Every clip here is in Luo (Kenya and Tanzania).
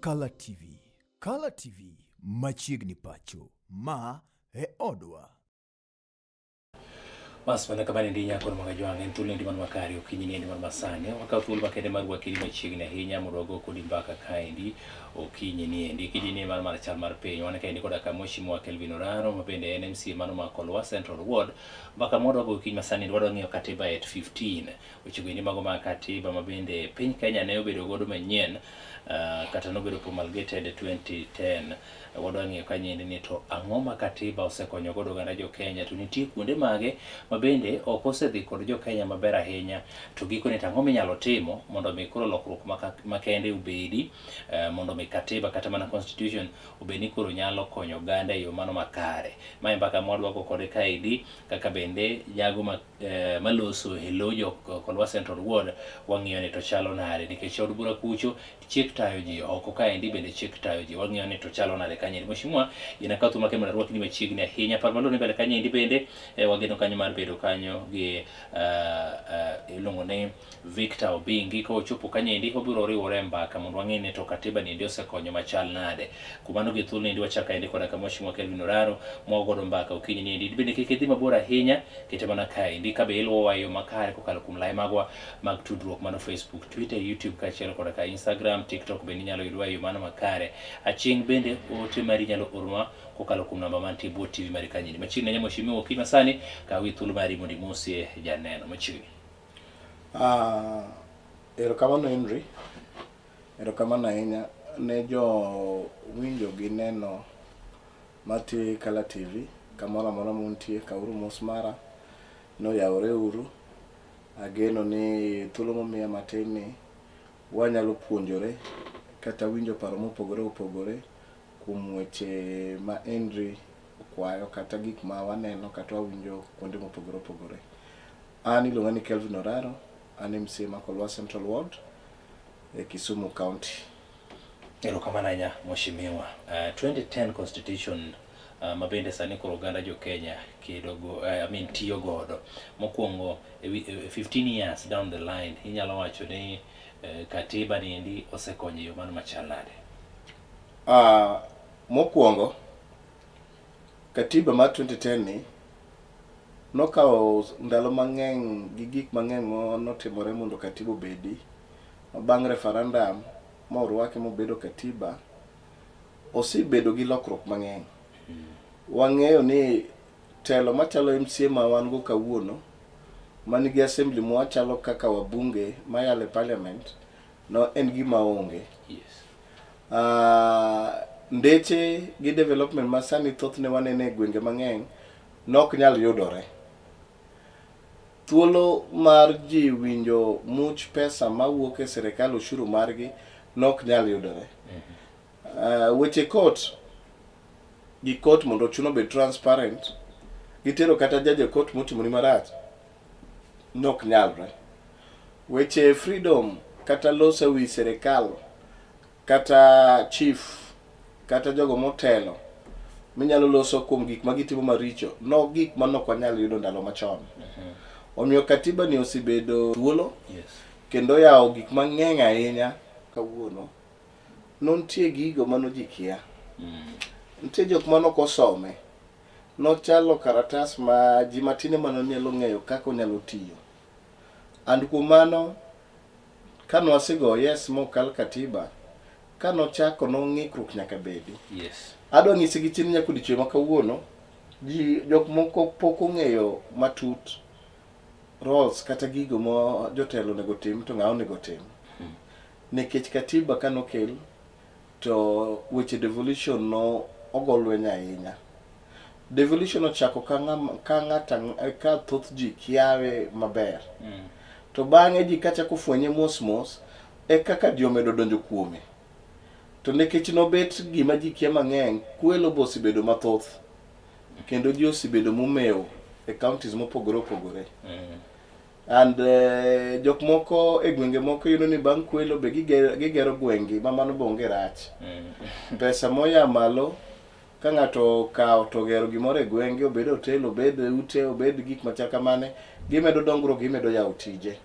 Kala TV. Kala TV machiegni pacho. Ma e odwa. Bas mana kamano endi nyako mar Kajwang' en thuolo endi man makare okinyi ni endi man masani wakawo thuolo makende mar rwaki machiegni ahinya mondo wago kodi mbaka kaendi okinyi ni endi kidi ni mar mar chal mar piny wan kaendi koda ka Mheshimiwa Kelvin Oraro ma bende en MCA mano ma Kolwa Central Ward. Mbaka ma wadwa go okinyi masani endi wadwa ng'iyo katiba at 15 weche endi mago mag katiba ma bende piny Kenya ne obedo godo manyien kata nobedo promulgated 2010. Wadwa ng'iyo kanyo endi ni to ang'o ma katiba osekonyo godo oganda jo Kenya, to nitie kuonde mage ma bende ok osedhi kod jo Kenya maber ahinya, to gikone to ang'o minyalo timo mondo mi koro lokruok makende obedi mondo mi katiba kata mana constitution obed ni koro nyalo konyo oganda e yo mano makare. Mae mbaka ma wadwa go kode kaendi kaka bende jago ma maloso e lo jo Kolwa Central Ward wang'iyo ni to chalo nade nikech od bura kucho chik tayo ji oko kaendi bende chik tayo ji wang'iyo ni to chalo nade kanyo endi. Mheshimiwa in akaw thuolo makende mondo arwakni machiegni ahinya par malong'o ni mbele kanyo endi bende wageno kanyo mar bedo kanyo gi iluongo ni Victor Obingi ka ochopo kanyo endi wabiro riwore e mbaka mondo wang'e ni to katiba ni endi osekonyo machal nade. Kuom mano gi thuolo endi wachako endi koda ka Mheshimiwa Kelvin Oraro mwagodo mbaka okinyi ni endi. Bende kik idhi mabor ahinya, kete mana kaendi ka be iluwowa e yo makare kokalo kuom lai magwa mag tudruok mano Facebook, Twitter, YouTube kaachiel koda ka Instagram, TikTok bende inyalo yudwa e yo mano makare. Aching' bende ote mari inyalo oronwa kokalo kuom namba mantie bwo TV mari kanyo endi. Machiegni ahinya Mheshimiwa okinyi masani, kawi thuolo mari mondo imosie janeno machiegni. Erokamano Henry, erokamano ahinya ne jo winjo gi neno mati Kala TV kamoro amora muntie, kawuru mos mara noyawore uru. Ageno ni thuolo momiya matin ni wanyalo puonjore kata winjo paro mopogore opogore kuom weche ma Henry okwayo kata gik ma waneno kata wawinjo kuonde mopogore opogore. An iluonga ni Kelvin Oraro, an MCA ma Kolwa Central Ward e Kisumu County. Erokamano ahinya Mheshimiwa. 2010 Constitution ma bende sani koro oganda jo Kenya kedo go, I mean tiyo godo. Mokwongo 15 years down the line inyalo wacho ni katiba ni endi osekonyo e yo mano machal nade? Mokwongo katiba mar 2010 ni nokawo ndalo mang'eny gi gik mang'eny notimore mondo katiba obedi. Bang' referendum morwake mobedo katiba, osebedo gi lokruok mang'eny. Wang'eyo ni telo machalo MCA ma wan go kawuono, manigi assembly mwachalo kaka wabunge mayalo e parliament, no en gima onge. Ndeche gi development ma sani thothne waneno e gwenge mang'eny nok nyal yudore. Thuolo mar ji winjo much pesa mawuok e sirikal ushuru margi nok nyal yudore. Weche court gi court mondo ochuno obed transparent, gitero kata judge e court motimoni marach nok nyalre. Weche freedom kata loso e wi sirikal kata chief kata jogo motelo minyalo loso kuom gik ma gitimo maricho no gik ma nok wanyal yudo ndalo machon. Omiyo katiba ni osebedo thuolo kendo yawo gik mang'eny ahinya kawuono. Nontie gigo mano ji kia. Nitie jok manok osome. Nochalo karatas ma ji matin ema nonyalo ng'eyo kaka onyalo tiyo. And kuom mano, kane wasego yes mokal katiba, kanochako nong'ikruok nyaka bedi. Adwa nyisi gi chir nyaka odiochieng' ma kawuono, ji jok moko pok ong'eyo matut roles kata gigo ma jotelo onego tim to ng'a onego tim. Nikech katiba kanokel to weche devolution no ogo lweny ahinya. Devolution ochako ka ng'ama ka ng'ata ka thoth ji kiawe maber. To bang'e ji kachako fwenye mos mos e kaka ji omedo donjo kuome. To nikech nobet gima ji kia mang'eny, kwelo be osebedo mathoth. Kendo ji osebedo momewo e counties mopogore opogore. And jok moko e gwenge moko iyudo ni bang' kwelo be gigero gweng'gi ma mano be onge rach. Pesa moya malo ka ng'ato okawo to ogero gimoro e gweng'gi, obed hotel, obed ute, obed gik machal kamane, gimedo dongruok, gimedo yawo tije.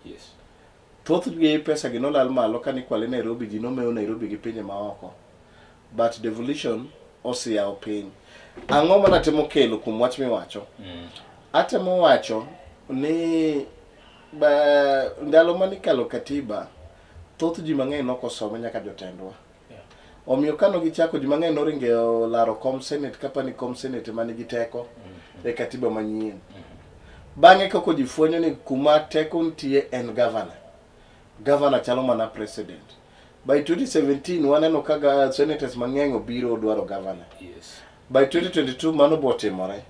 Thothgi pesa gi nolal malo kane ikwale Nairobi, ji nomewo Nairobi gi pinje maoko. But devolution oseyawo piny. Ang'o mana temo kelo kuom wach miwacho? Atemo wacho ni ba, ndalo manikalo katiba thoth ji mang'eny nokosome nyaka jotendwa. Omiyo kano gichako ji mang'eny noringe laro kom senate kapani kom senate ema nigi teko e katiba manyien. Bang'e koko ji fwenyo ni kuma teko nitie en governor. Governor chalo mana president. By 2017 waneno ka senators mang'eny obiro dwaro governor. Yes. By 2022 mano botimore.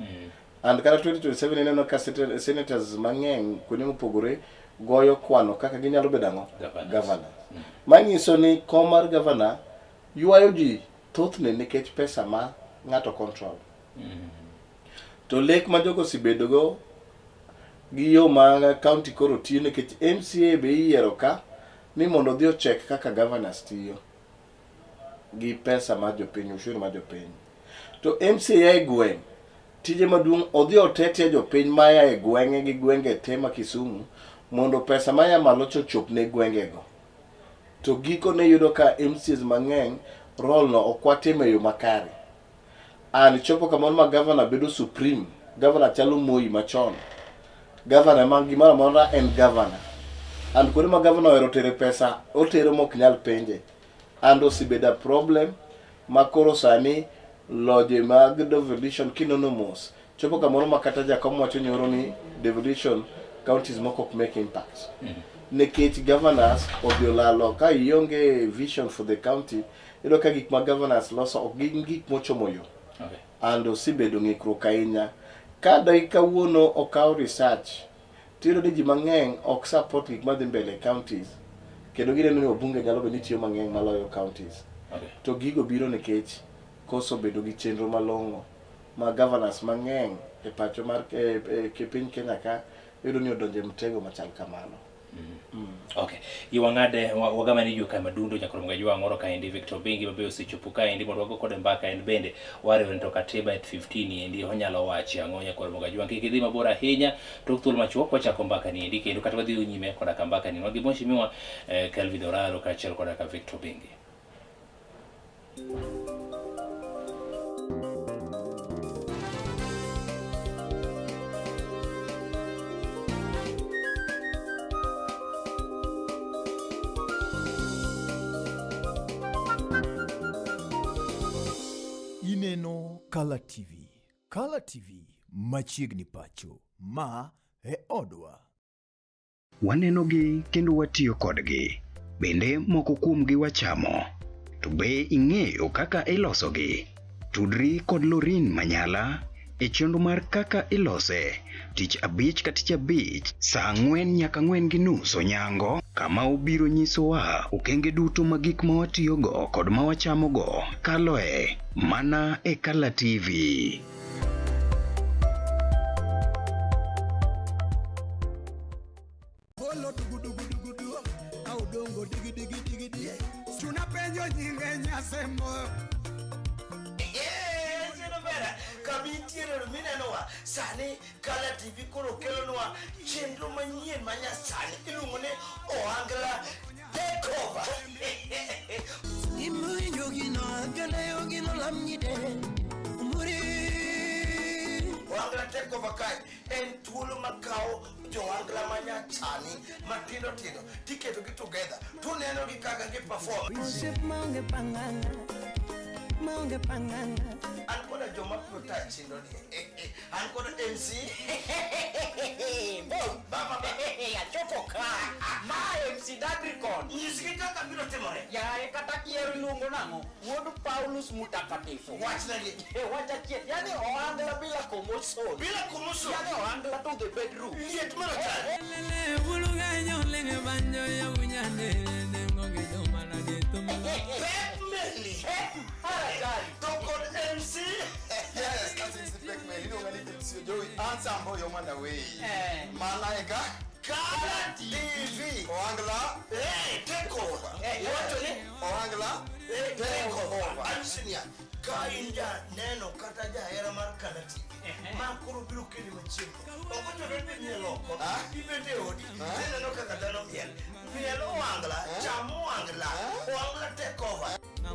And kata 2027 ineno ka senators mang'eny kuonde mopogore goyo kwano kaka ginyalo bedo ang'o? Governors. Governors. Manyiso ni kom mar governor ywayo ji thothne nikech pesa ma ng'ato control. To lek ma jogo osebedogo gi yo ma county koro tiyo nikech MCA be iyiero ka ni mondo odhi ochek kaka governors tiyo gi pesa mar jopiny, ushuru mar jopiny. To MCA e gweng' tije maduong' odhi otetie jopiny maya e gweng'e gi gwenge te ma Kisumu mondo pesa maya malo cha ochop ne gwengego. To gikone yudo ka MCAs mang'eny role no ok watimo e yo makare. And chopo kamoro ma governor bedo supreme, governor chalo Moi machon. Governor ma gimoro amora en governor. And kuonde ma governor ohero tere pesa, otero mok nyal penje. And osebedo a problem ma koro sani loje mag devolution kinono mos chopo kamoro ma kata jakom wacho nyoro ni devolution counties moko ok make impact. Nikech governors odhi olalo ka ionge vision for the county, iyudo ka gik ma governors loso ok gin gik mochomo yo. Okay. And osebedo ng'ikruok ahinya. Ka dai kawuono okaw research, tiyudo ni ji mang'eny ok support gik madhi mbele e counties, kendo gineno ni wabunge nyalo bedo ni tiyo mang'eny maloyo counties. Okay. To gigo biro nikech koso bedo gi chenro malong'o ma governors mang'eny e pacho mar e piny Kenya ka iyudo ni odonjo e mtego machal kamano. Okay. Iwang'ade wagama ni joka madundo nyakoro mga jwang' oro kaendi Victor Bengi mabe osechopo kaendi mondo wago kode mbaka en bende wariwore to katiba at 15 endi onyalo wacho ang'o nyakoro mga jwang' kik idhi mabor ahinya tok thuolo machuok wachako mbaka ni endi kendo kata wadhi nyime koda ka mbaka ni wagi mheshimiwa Kelvin Oraro kaachiel koda ka Victor Bengi. Ineno Kala TV. Kala TV machiegni pacho. Ma e odwa. Wanenogi kendo watiyo kodgi. Bende moko kuomgi wachamo. To be ing'eyo kaka ilosogi? Tudri kod Lorin Manyala e chenro mar kaka ilose tich abich ka tich abich saa 4 nyaka 4:30 onyango, kama obiro nyisowa okenge duto ma gik ma watiyogo kod ma wachamogo kaloe mana e Kala TV. Sani Kala TV koro kelonwa chenro manyien ma nyasani iluongo ni Ohangla Takeover. Ohangla Takeover kae en thuolo makawo jo-ohangla manyasani matindo tindo tiketogi together tuneno gi kaka gi perform. An koda joma biro tayo chenro ni, an koda MC Baba ba Achopo ka. Ma MC Dadricon. Nyisgi kaka biro timore. Yaye kata kiero iluongo nang'o? Wuod Paulus Mutakatifu. Wachnegi. Wach achiel. Yani ohangla bila commotion. Bila commotion. Yani ohangla to the bedroom. Liet maratari. Pep Meli. To kod MC. Yes, that's MC Pep Meli. Iluonga ni MC Joey. Answer amboyo manda wei. Mana eka Kala TV. Ohangla. Hey, take over. Wacho ni Ohangla. Hey, Take over. Anyisi niya, ka in ja neno kata jahera mar Kala TV, ma koro biro keli machiegni. Ok ochuno ni imiel oko, ibet e odi, tineno kaka dhano miel. Miel ohangla, cham ohangla, ohangla take over.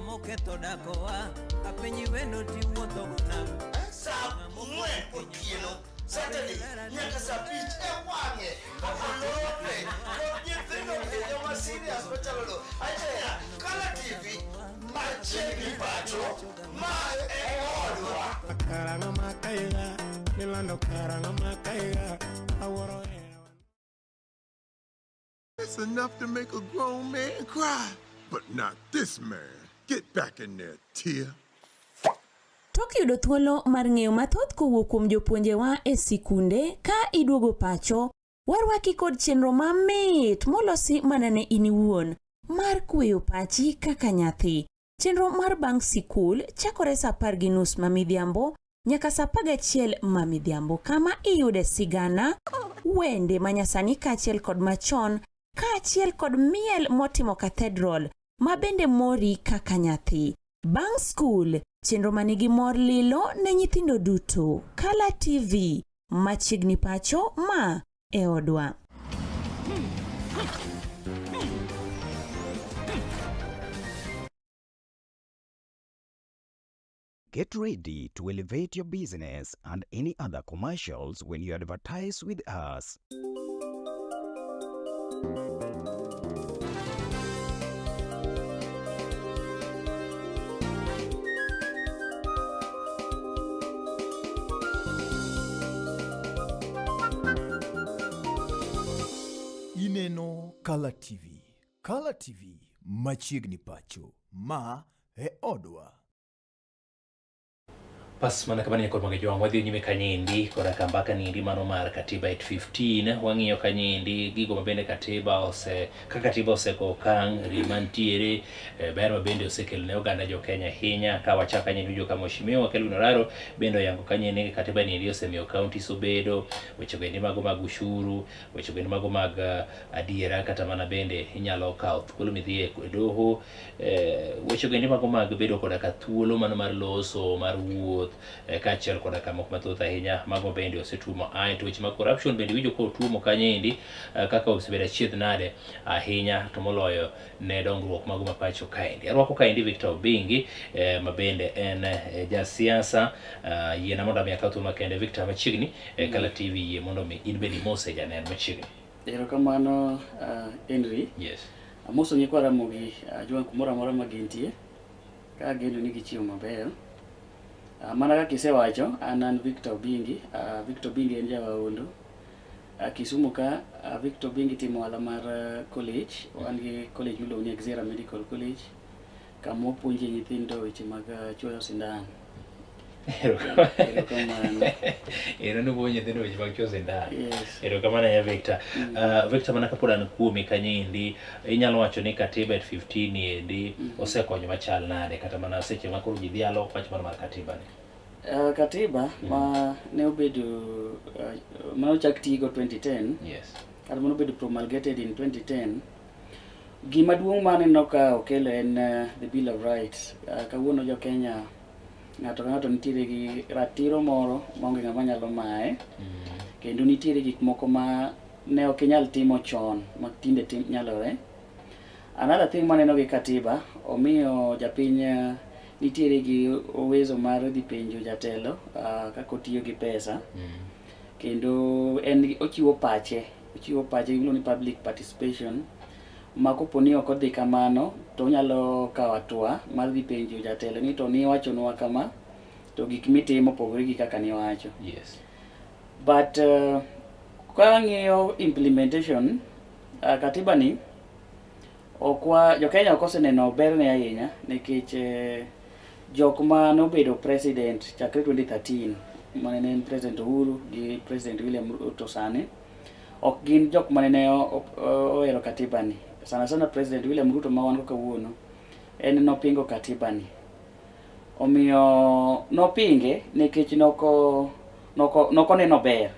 moketho dakowa apenji wendo tiwuotho go nang'o Saa ang'wen otieno Saturday nyaka saa abich e wang'e olope kod nyithindo kendo ma serious machalo lo acheya Kala TV machiegni pacho ma e odwa. Karanga makaiga, nilando karanga makaiga, awuoro hera. It's enough to make a grown man cry, but not this man. Get back in there, Tia. Tok yudo thuolo mar ng'eyo mathoth kowuok kuom jopuonjewa e sikunde ka iduogo pacho, warwaki kod chenro mamit molosi mana ne in iwuon mar kweyo pachi kaka nyathi. Chenro mar bang' sikul chakore saa 10:30 ma midhiambo nyaka saa 11 ma midhiambo kama iyude sigana, wende manyasani kaachiel kod machon kaachiel kod miel motimo cathedral ma bende mori kaka nyathi. Bang' skul, chenro manigi mor lilo ne nyithindo duto. Kala TV, machiegni pacho ma e odwa. Get ready to elevate your business and any other commercials when you advertise with us. Ineno Kala TV. Kala TV machiegni pacho. Ma e odwa. Pas mana kamano nyakor mag jowang' wadhi nyime kanyendi koda ka mbaka niendi mano mar katiba at 15 wang'iyo kanyendi gigo mabende katiba ose kaka katiba oseko okang' ri mantiere eh, ber mabende osekelo ne oganda jo Kenya ahinya ka wachako kanyendi winjo ka mheshimiwa Kelvin Oraro bende oyango kanyendi ni katiba niendi osemiyo counties obedo weche bende mago mag ushuru weche bende mago mag eh, adiera kata mana bende inyalo kawo thuolo midhi e doho eh, weche goendi mago mag bedo koda ka thuolo mano mar loso mar wuoth eh, kaachiel koda ka moko mathoth ahinya mago bende osetuomo ae to weche mag corruption bende winjo kotuomo kanyo endi eh, kaka osebedo achiedh nade ahinya to moloyo ne dongruok mago ma pacho kaendi. Arwako kaendi Victor Obingi eh, ma bende en eh, jasiasa eh, yiena mondo ami akaw thuolo makende Victor machiegni eh, Kala TV yie mondo mi in bende imose janen machiegni. Erokamano uh, Henry. Yes. Amoso nyikwa Ramogi Ajwang' kumoro amora ma gintie ka ageno ni gichiemo maber. Uh, mana kaka isewacho, an an Victor Obingi. Uh, Victor Obingi en jawaondo. Uh, Kisumu ka uh, Victor Obingi timo ohala mar uh, college. Wan gi college miluongo ni Exera Medical College kama wapuonje nyithindo weche mag uh, chuoyo sindan. Erokamano. Ero nupuonjo nyithindo weche mag chuo sindan. Yes. Erokamano ahinya Victor. Victor mana kapod an kuomi kanyo endi, inyalo wacho ni katiba at 15 endi osekonyo machal nade kata mana seche ma koro ji dhialo wach mar mar katiba ni. Katiba ma ne obedo mane ochak tigo 2010 Yes. kata mane obedo promulgated in 2010 gima duong' ma aneno ka okelo en the Bill of Rights. Kawuono jo Kenya ng'ato ka ng'ato nitiere gi ratiro moro maonge ng'ama nyalo maye kendo nitiere gik moko ma ne ok inyal timo chon ma tinde tim, nyalore. Another thing maneno gi katiba, omiyo japiny nitiere gi uwezo mar dhi penjo jatelo kaka otiyo gi pesa kendo en ochiwo pache, ochiwo pache iluongo ni public participation ma kopo ni ok odhi kamano to onyalo kawo hatua mar dhi penjo jatelo ni to niwachonwa kama to gik mitimo opogore gi kaka niwacho. Yes. But ka ang'iyo implementation katiba ni okwa jo Kenya ok oseneno berne ahinya nikech jok ma nobedo president chakre 2013 mane en President Uhuru gi President William Ruto sani ok gin jok mane ne ohero katiba ni. Sana sana President William Ruto ma wan go kawuono en nopingo katiba ni. Omiyo nopinge nikech noko noko nokoneno ber.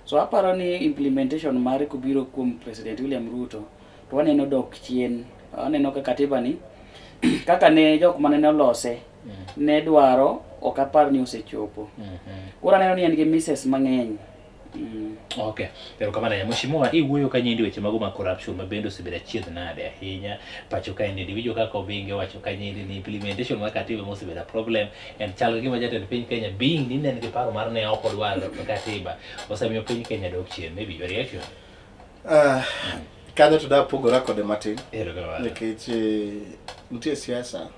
So aparo ni implementation mare kobiro kuom President William Ruto to waneno dok chien. Waneno ka katiba ni kaka ne jok mane nolose ne dwaro ok apar ni osechopo. Koro aneno ni en gi misses mang'eny. Okay, erokamano ahinya. Mheshimiwa, iwuoyo kanyendi weche mago mag corruption ma bende osebedo achiedh nade ahinya pacho kaendi. Iwinjo kaka Obinge wacho kanyendi ni implementation mar katiba mosebedo a problem en chal ka gima jatend piny Kenya being ni ne en gi paro mar ne ok odwar katiba osemiyo piny Kenya dok chien. Maybe your reaction? Kanyo to dapogora kode matin Erokamano. nikech nitie siasa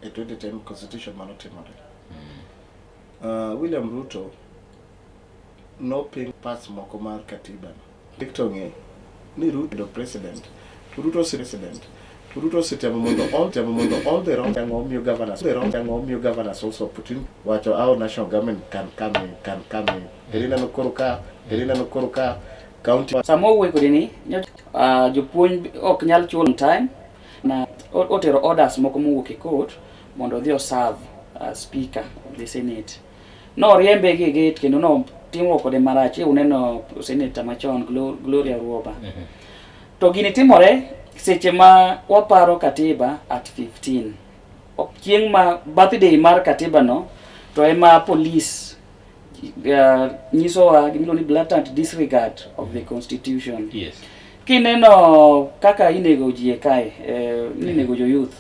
e 2010 constitution manotimore. William Ruto noping parts moko mar katiba no. Victor ng'e ni Ruto bedo president to Ruto ose president to Ruto osetemo mondo all temo mondo all the wrong ang'o miyo governors the wrong ang'o miyo governors also put in wacho our national government can come in, can come in. Eri neno koro ka eri neno koro ka county Sama wawuoyo kodi ni, jopuonj ok nyal chulo on time na otero orders moko mowuok e court mondo odhi oserve speaker of the senate. Noriembe gi e gate kendo notimo kode marach. E uneno senator machon Gloria Orwoba. To gini timore seche ma waparo katiba at 15. Chieng' ma birthday mar katiba no to ema police nyisowa gimiluongo ni blatant disregard of the constitution. Kineno kaka inego ji e kae, ninego jo youth.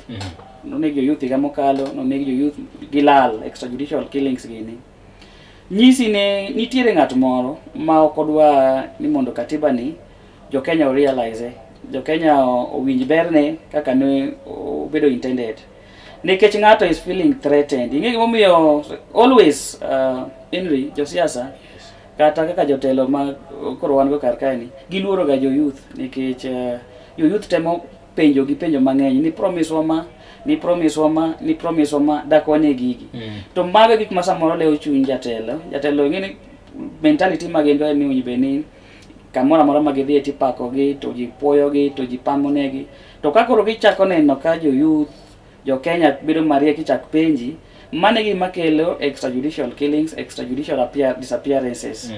Noneg jo youth higa mokalo, noneg jo youth gilal, extrajudicial killings gini. Nyisi ni nitiere ng'at moro ma ok odwa ni mondo katiba ni jo Kenya o realize, jo Kenya owinj berne kaka ne obedo intended. Nikech ng'ato is feeling threatened. Ing'e gimomiyo always Henry, josiasa kata kaka jotelo ma koro wan go kar kae ni giluoro ga jo youth nikech jo youth temo penjo gi penjo mang'eny ni promise wa ma ni promise wa ma ni promise wa ma dak wane gigi. To mago gik ma samoro lewo chuny jatelo. Jatelo ing'e ni mentality ma gin go en ni owinjo bed ni kamoro amora ma gidhiye tipakogi to ji puoyogi to ji pamonegi. To ka koro gichako neno ka jo youth jo Kenya bedo mariek ichak penji, mano e gima kelo extrajudicial killings, extrajudicial disappearances.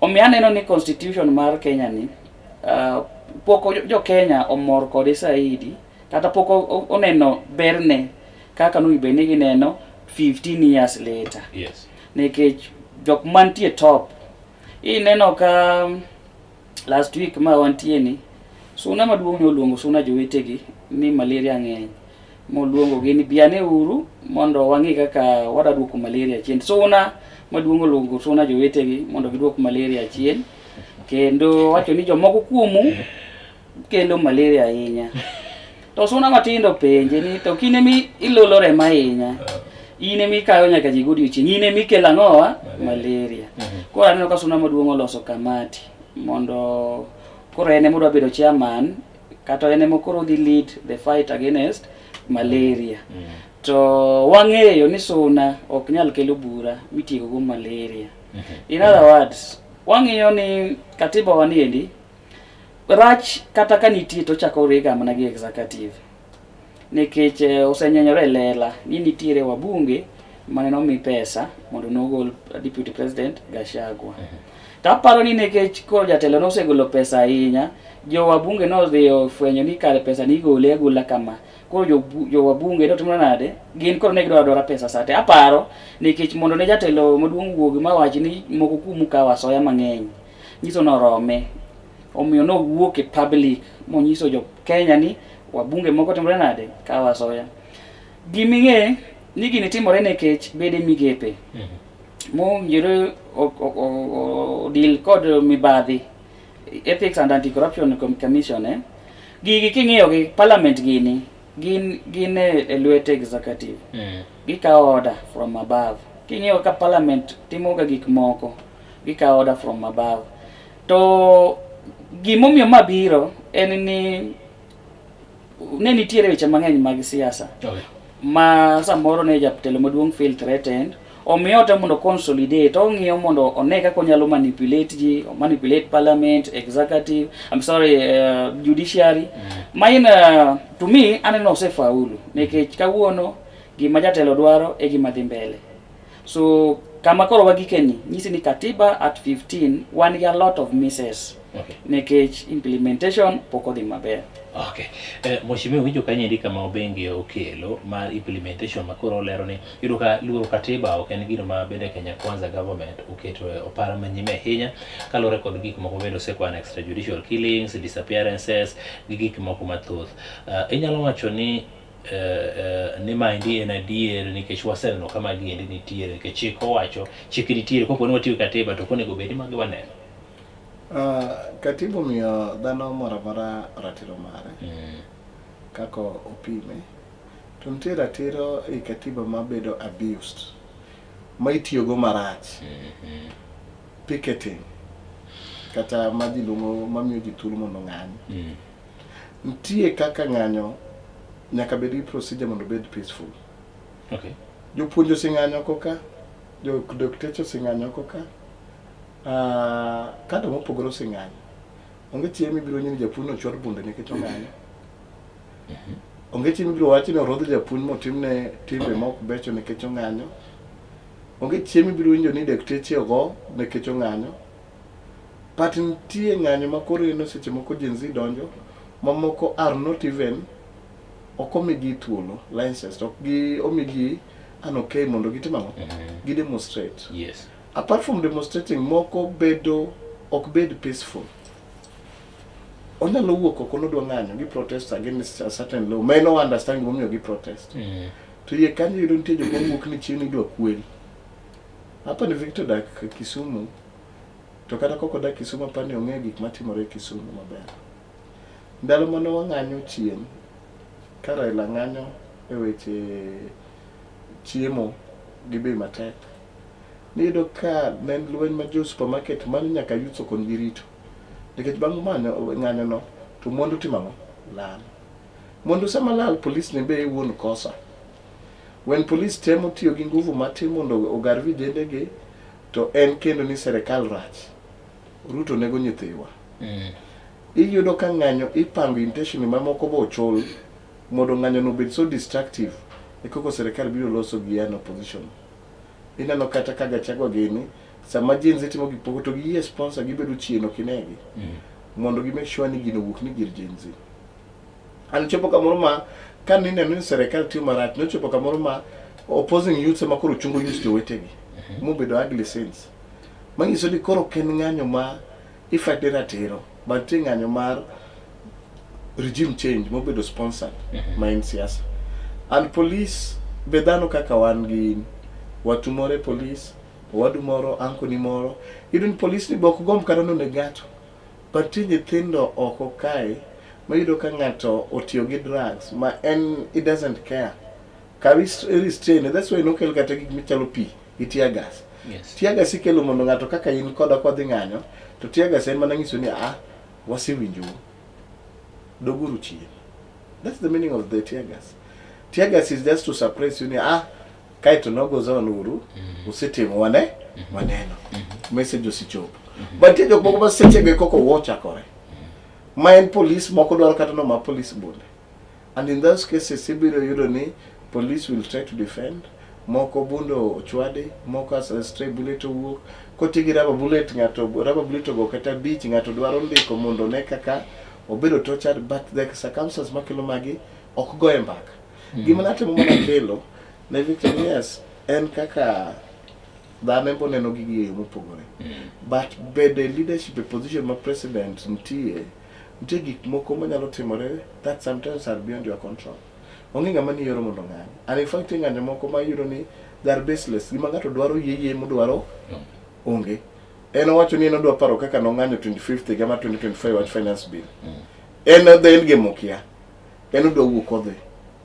Omiyo aneno ni constitution mar Kenya ni pok jo Kenya omor kode saidi, kata pok oneno berne kaka nonego bed ni gineno 15 years later. Nikech jok mantie top, ineno ka last week ma wantie ni Suna maduong' ne oluongo Suna jowetegi ni malaria ng'eny, moluongo gi ni biane uru mondo wang'i kaka wadwa duoko malaria chien. Suna maduong' oluongo Suna jowetegi mondo giduok malaria chien, kendo wacho ni jomoko kuomu kelo malaria ahinya. To Suna matindo penje ni to kine mi ilolo remo ahinya, in ema ikayo nyaka ji godiochieng', in ema ikelo ang'owa malaria. Koro aneno ka Suna maduong' oloso kamati mondo koro en ema odwa bedo chairman, kata en ema koro odhi lead the fight against malaria. To wang'eyo ni Suna ok nyal kelo bura mitieko go malaria. In other words, wang'iyo ni katiba wa niendi rach kata ka nitie to ochako riga mana gi executive. Nikech osenyenyore e lela ni nitiere wabunge mane nomi pesa mondo nogol Deputy President Gachagua. To aparo ni nikech koro jatelo nosegolo pesa ahinya, jo wabunge nodhi ofwenyo ni kare pesa ni igole agola kama. Koro jo wabunge notimo nade? Gin koro ne gidwaro adwara pesa sate. Aparo nikech mondo ne jatelo maduong' wuogi mawach ni moko kuomu kawo asoya mang'eny, nyiso norome. Omiyo nowuok e public monyiso jo Kenya ni wabunge moko timore nade? Kawo asoya. Giming'e ni gini timore nikech bede migepe mowinjore odil kod mibadhi, Ethics and Anti-Corruption Commission, Gigi king'iyo gi parliament gini gin e lwet executive. Gikawo order from above. King'iyo ka parliament timo ga gik moko, gikawo order from above. To gimomiyo ma biro en ni ne nitiere weche mang'eny mag siasa ma samoro ne jatelo maduong' feel threatened, omiyo otemo mondo consolidate, ong'iyo mondo one kaka onyalo manipulate ji, manipulate parliament, executive, I'm sorry, judiciary. Ma in to me aneno osefaulu nikech kawuono gima jatelo dwaro e gima dhi mbele. So kama koro wagikeni nyisi ni katiba at 15 wan gi a lot of misses. Nikech implementation pok odhi maber. Okay. Mheshimiwa winjo kanyo endi kama Obenge okelo mar implementation ma koro olero ni iyudo ka luoro katiba ok en gino ma bende Kenya Kwanza government oketo e opara manyime ahinya kaluwore kod gik moko bende osekwan extrajudicial killings, disappearances gi gik moko mathoth. Inyalo wacho ni ni maendi en adier nikech waseneno ka magi endi nitiere nikech chik owacho chik nitiere kopo ni watiyo gi katiba to ok onego bed ni magi waneno. Katiba omiyo dhano moro amora ratiro mare kaka opime to nitie ratiro ei katiba mabedo abused ma itiyogo marach picketing kata ma ji luongo mamiyo ji thuolo mondo ong'any. Nitie kaka ng'anyo nyaka bed gi procedure mondo obed peaceful. Okay. Jopuonj oseng'anyo oko ka, jo dakteche oseng'anyo oko ka, kata mopogore oseng'anyo. Onge chieng' mibiro winjo ni japuonj nochwad bunde nikech ong'anyo. Onge chieng' mibiro wach ni orodh japuonj motimne timbe mok becho nikech ong'anyo. Onge chieng' mibiro winjo ni dakteche ogo nikech ong'anyo. But nitie ng'anyo ma koro ineno seche moko Gen Z donjo, mamoko are not even ok omigi thuolo license, ok gi omigi an okay mondo gitim ang'o? Gi demonstrate. Yes. Apart from demonstrating, moko bedo ok bed peaceful. Onyalo wuok oko nodwa ng'anyo gi protest against a certain law. Ma en o understand gimomiyo gi protest. To iye kanyo iyudo nitie jok mawuok ni chieng' idwa kwel. Hapa ni Victor dak Kisumu. To kata kok odak Kisumu apani ong'eyo gik matimore Kisumu maber. Ndalo mane wang'anyo chien, ka Raila ng'anyo e weche chiemo gi bei matek, niyudo ka ne en lweny ma jo supermarket manyo nyaka youths okonygi rito. Nikech bang' manyo ng'anyo no, to mwandu timo ang'o? Lal. Mwandu sama lal, police ne be wuon kosa. When police temo tiyo gi nguvu matin mondo ogar vijende gi, to en kendo ni serikal rach. Ruto nego nyithiwa. Iyudo ka ng'anyo ipango intention mamoko bo ochul mondo ng'anyo no obed so destructive e koko serikal biro loso gi an opposition. Ineno kata ka Gachagua gini sama Gen Z timo gik moko to giyie sponsor gibedo chien ok inegi mondo gi make sure ni gino owuok ni gir Gen Z. An chopo kamoro ma ka nineno ni serikal tiyo marach nochopo kamoro ma opposing youths ema koro chungo youths jowetegi mobedo ugly scenes. Manyiso ni koro ok en ng'anyo ma ifight ne ratiro but nitie ng'anyo mar regime change mobedo sponsored ma en siasa. And police be dhano kaka wan gi in. Watu moro e police, owadu moro, uncle ni moro. Iyudo ni police ni be ok gomb kata ni oneg ng'ato. But nitie nyithindo oko kae ma iyudo ka ng'ato otiyo gi drugs ma en he doesn't care. Kaw restrain, that's why nokel kata gik michalo pi gi tear gas. Yes. Tear gas ikelo mondo ng'ato kaka in koda kwa dhi ng'anyo, to tear gas en mana nyiso ni ah, wasewinjou. Doguru chien. That's the meaning of the tear gas. Tear gas is just to suppress you ni ah, kaeto nogo zone uru, usetimo wane, waneno. Message osechopo. But nitie jok moko ma sechego e koko war chakore. Ma en police moko dwaro kata no ma police bunde. And in those cases ibiro yudo ni police will try to defend, moko bunde ochwadi, moko as a stray bullet owuok, koti gi rubber bullet ng'ato rubber bullet ogo kata abich ng'ato dwaro ndiko mondo one kaka obedo tortured but the circumstances makelo magi ok goye mbaka. Gima natemo mana kelo ne Victor yes en kaka dhano embo neno gigi e yo mopogore. But bedo e leadership e position ma president nitie, nitie gik moko manyalo timore that sometimes are beyond your control. Onge ng'ama niyiero mondo ong'any. And in fact ng'anyo moko ma iyudo ni they are baseless. Gima ng'ato dwaro yie yie modwaro onge. En owacho ni en odwa paro kaka nong'anyo 25th higa mar 2025 wach finance bill. En the end game okia. En odwa wuok odhi.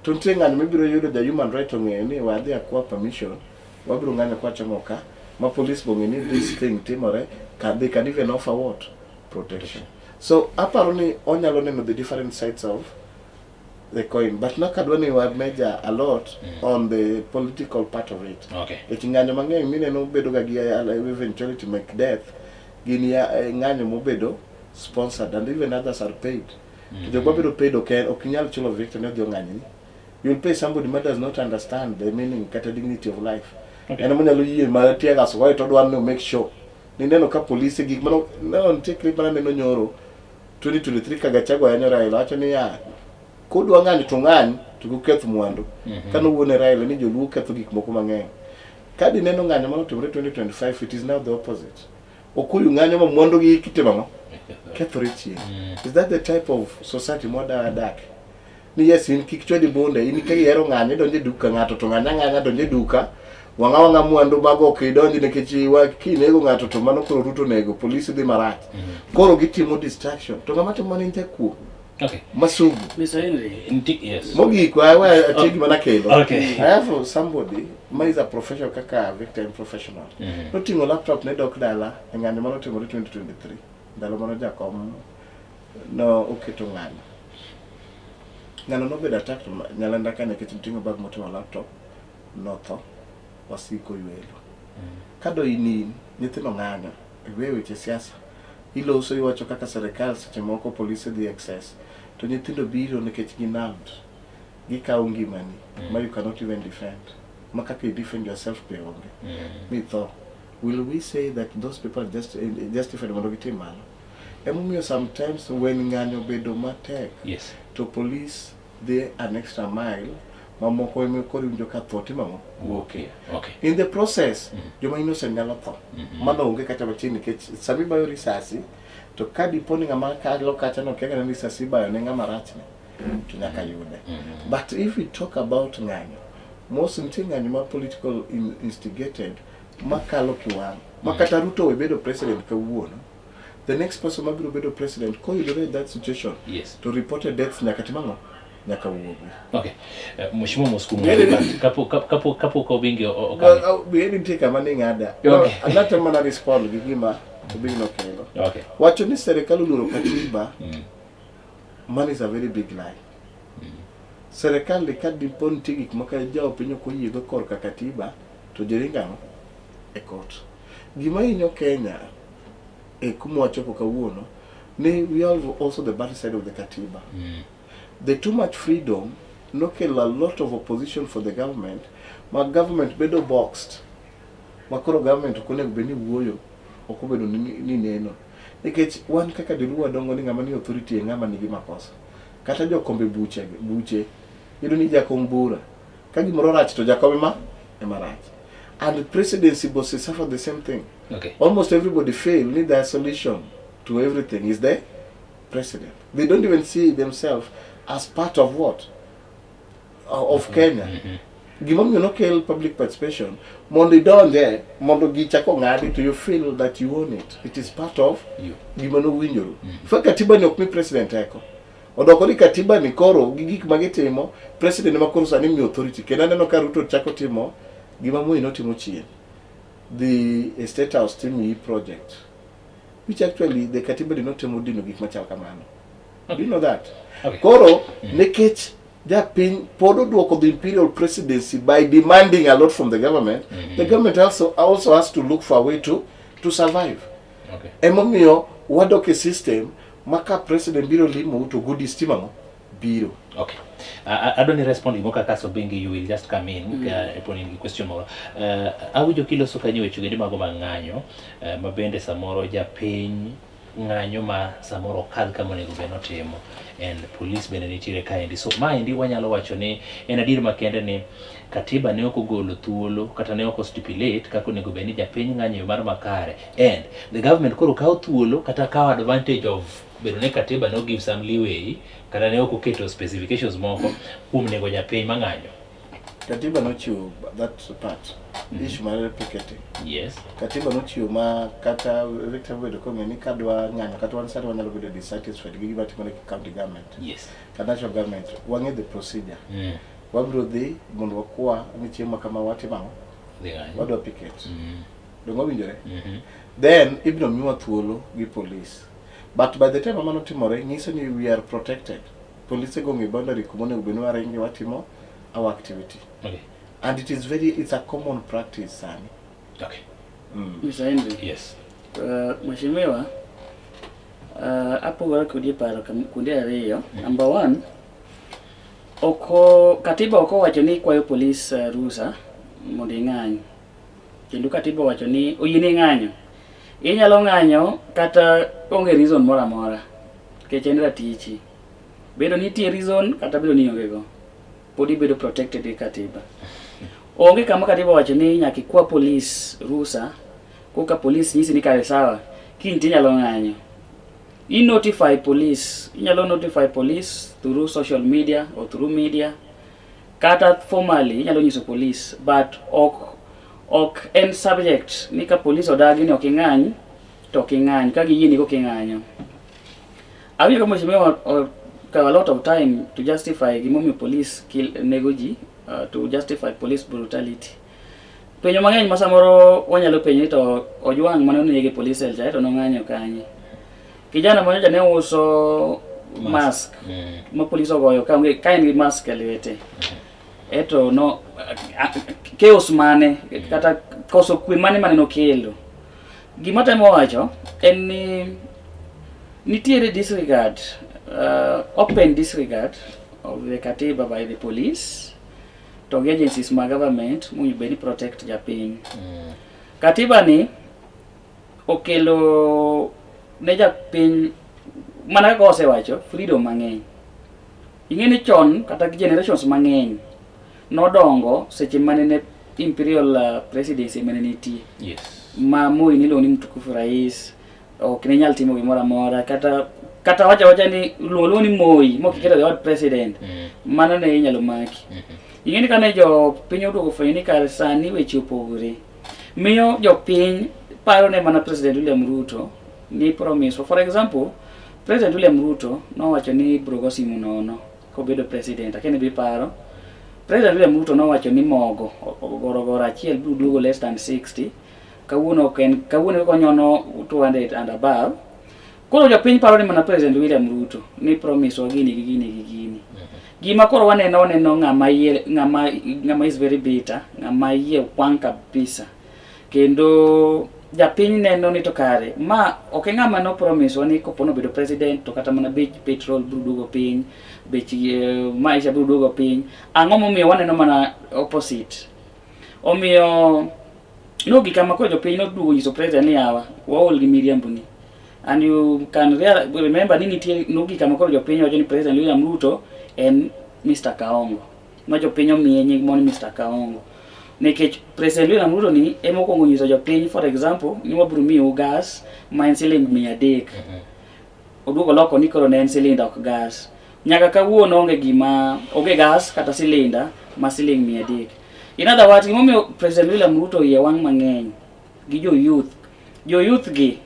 To nitie ng'anyo mibiro yudo ja human right ong'eyo ni wadhi akwa permission wabiro ng'anyo kwachomo ka ma police bong'e ni this thing timore can, they can even offer what protection so aparo ni onyalo neno the different sides of the coin but nok adwa ni wa measure a lot on the political part of it Okay. Nikech ng'anyo mang'eny mineno bedo ga gi eventuality make death gin ya ng'anyo mobedo sponsored and even others are paid to jok mabedo paid ok nyal chulo Victor ni odhi ong'anyni you'll pay somebody ma does not understand the meaning kata dignity of life Okay. en monyalo yie mar tear gas goye to odwaro ni make sure nineno ka polise gik mano no nitie clip mana neno nyoro 2023 ka Gachagua yanyo Raila wacho niya kudwa ng'anyo to ng'any to kuketh mwandu. Kane owuone Raila ni joluo ketho gik moko mang'eny. Ka dineno ng'anyo manotimore 2025 it is now the opposite. Okuyu ng'anyo ma mwandu gi kitimo ang'o? Kethore chien. Is that the type of society mwadwa dak? Ni yes in kik chwadi bunde, in ka ihero ng'anyo idonjo e duka ng'ato to ng'anya ng'anya donjo e duka wang'a wang'a mwandu mago ok idonji nikech iwa kinego ng'ato to mano koro Ruto onego polisi dhi marach. Koro gitimo distraction. To ng'ama timo mano en jakuo. Okay. Masugu. Mr. Henry. Yes. Mogik wa wa atiyo gima nakelo. Okay. I have somebody ma is a professional kaka Victor en professional. Noting'o laptop ne dok dala e ng'anyo manotimore 2023. Ndalo mano jakom no oketo ng'anyo. Ng'ano nobedo attacked Nyalenda ka nikech noting'o bag moting'o laptop notho wasiko ywelo. Ka do in in nyithindo ng'anyo iwe weche siasa iloso iwacho kaka serikal seche moko polise dhi excess to nyithindo biro nikech gin armed gikawo ngimani ma you cannot even defend ma kaka i defend yourself be onge mitho will we say that those people are just justified mondo gitim mano emomiyo sometimes when ng'anyo bedo matek Yes. to police dhi an extra mile mamoko ema koro iwinjo ka tho timo ang'o wuokie Okay. in the process joma innocent nyalo tho mano onge kata matin nikech sama ibayo risasi to ka dipo ni ng'ama kalo kacha no kia kata ni risasi ibayo ne ng'ama rachne to nyaka yude but if we talk about ng'anyo mos nitie ng'anyo ma political instigated makalo kiwango ma kata Ruto we bedo president kawuono the next person mabiro bedo president koyudore in that situation Yes. to reported deaths nyaka tim ang'o nyaka wuogi Okay. Mheshimiwa Muskumu, kapo kapo kapo Obingi okalo. Well, nitie kama ning'ada. Okay. Anatemo mana respond gi gima Obingi nokelo. Okay. Wacho ni serikal oluoro katiba, man is a very big lie. Serikal ni ka dipo nitie gik moko jopiny ok oyiego korka katiba, to ji ringo ang'o? E court. Gima hinyo Kenya e kuma wachopo kawuono, ni we have also the bad side of the katiba. The too much freedom nokelo a lot of opposition for the government, ma government bedo boxed. Ma koro government ok onego bed ni wuoyo, ok obedo ni, ni neno. Nikech wan kaka joluo wadongo ni ng'ama ni authority e ng'ama nigi makosa. Kata jokombe buche, buche iyudo ni jakom bura. Ka gimoro rach to jakom ema ema rach. And presidency bose suffer the same thing. Okay. Almost everybody feel need their solution to everything is the president. They don't even see themselves as part of what? Of Kenya. Gimomiyo nokel public participation mondo idonje mondo gichak ong'adi to you feel that you own it. It is part of You. gima nowinjoru. Fa katiba ni ok mi president teko. Odoko ni katiba ni koro gi gik ma gitimo president ema koro sani miyo authority kendo aneno ka Ruto chako timo gima Moi notimo chien. The State House timo project which actually the katiba did not temo dino gik machal kamano. Do you know that? Okay. Koro nikech japiny pod oduoko the imperial presidency by demanding a lot from the government, the government also has to look for a way to survive. Okay. Emomiyo wadok e system ma ka president biro limo to goodies timo ang'o? Biro. Okay. Adwa ni respond gimoro kaka Sobingi, you will just come in mm. in gi question moro. Awinjo kiloso kanyo weche gendi mago mag ng'anyo ma bende samoro japiny ng'anyo ma samoro okadh kama onego bed notimo and police bende nitiere kaendi. So maendi wanyalo wacho ni en adier makende ni katiba ne ok ogolo thuolo kata ne ok stipulate kaka onego bed ni japiny ng'anyo e yo mar makare and the government koro kawo thuolo kata kawo advantage of bedo ni katiba no give some leeway kata ne ok oketo specifications moko kuom nego japiny mang'anyo. Katiba nochiwo that part. Issue mar picketing. Yes. Katiba nochiwo ma kata Victor bedo kong'e ni kadwa ng'anyo kata wan sani wanyalo bedo dissatisfied gi gima timore e county government. Yes. Kata national government wang'e the procedure. Wabiro dhi mondo wakwa ni chieng' ma kama watimo ang'o? Dhi ng'anyo. Wadwa picket. Donge owinjore? Then ibiro miwa thuolo gi police. But by the time mano timore, nyiso ni we are protected. Police go ng'e boundary kuma onego bed ni waringe watimo our activity. Okay. And it is very, it's a common practice sani. Okay. Mr. Henry. Yes. Mheshimiwa, apogora kodi e paro kuonde ariyo. Number one, oko katiba ok owacho ni kwayo polis rusa mondo ing'any. Kendo katiba owacho ni oyieni ng'anyo. Inyalo ng'anyo kata onge reason moro amora. Nikech en ratichi. Bedo ni nitie reason kata bedo ni ionge go. Pod ibedo protected gi katiba. Onge kama katiba owacho ni nyaka ikwa polis rusa koka polis nyisi ni kare sawa kiny tinyalo ng'anyo. I notify police, inyalo notify police through social media or through media kata formally inyalo nyiso police but ok ok en subject ni ka police odagi ni ok ing'any to ok ing'any ka giyieni kok ing'anyo. Awinjo ka mheshimiwa okawo a lot of time to justify gimomiyo police kill, nego ji to justify police brutality. Penjo mang'eny ma samoro wanyalo penjo ni to Ojwang' mane onege e police cell cha to nong'anyo kanye? Kijana ma nyocha ne uso mask ma police ogoyo ka onge ka en gi mask e lwete. Eto no chaos mane kata koso kwe mane mane nokelo. Gima temo wacho en ni nitiere disregard, open disregard of the katiba by the police to gi agencies mag government mowinjo bed ni protect japiny. Katiba ni okelo ne japiny mana kaka osewacho freedom mang'eny. Ing'e ni chon kata generations mang'eny nodongo seche mane ne imperial presidency mane nitie. Ma Moi niluongo ni mtukufu rais, ok ne nyal timo gimoro amora kata kata wacha wacha ni luongo luongo ni Moi mok iketo the word president mano ne inyalo maki. Ing'e ni kane jo piny oduogo fwenyo ni kar sani weche opogore, miyo jopiny paro ne mana President William Ruto ni promise. For example, President William Ruto nowacho ni biro go simu nono kobedo president. Akia ni be iparo. President William Ruto nowacho ni mogo gorogoro achiel biro duogo less than 60. Kawuono ok en kawuono konyono 200 and above. Koro jopiny paro ni mana President William Ruto ni promise wa gini gi gini gi gini. Gima koro waneno waneno ng'ama iye ng'ama ng'ama is very bitter, ng'ama iye wang' kabisa. Kendo japiny neno ni to kare ma ok e ng'ama no promise wa ni kopo nobedo president to kata mana bech petrol biro duogo piny, bech maisha biro duogo piny. Ang'o momiyo waneno mana opposite? Omiyo nogik kama koro jopiny noduogo nyiso president ni yawa waol gi miriambo ni. And you can real, remember ni nitie nogik kama koro jopiny wacho ni President William Ruto en Mr. Kaongo. Ma jopiny omiye nying moro ni Mr. Kaongo. Nikech President William Ruto ni ema okwongo nyiso jopiny for example ni wabiro miyou gas ma en siling 300. Oduogo loko ni koro ne en silinda ok gas. Nyaka kawuono onge gima onge gas kata silinda ma siling 300. In other words, gimomiyo President William Ruto iye wang' mang'eny gi jo youth. Jo youth gi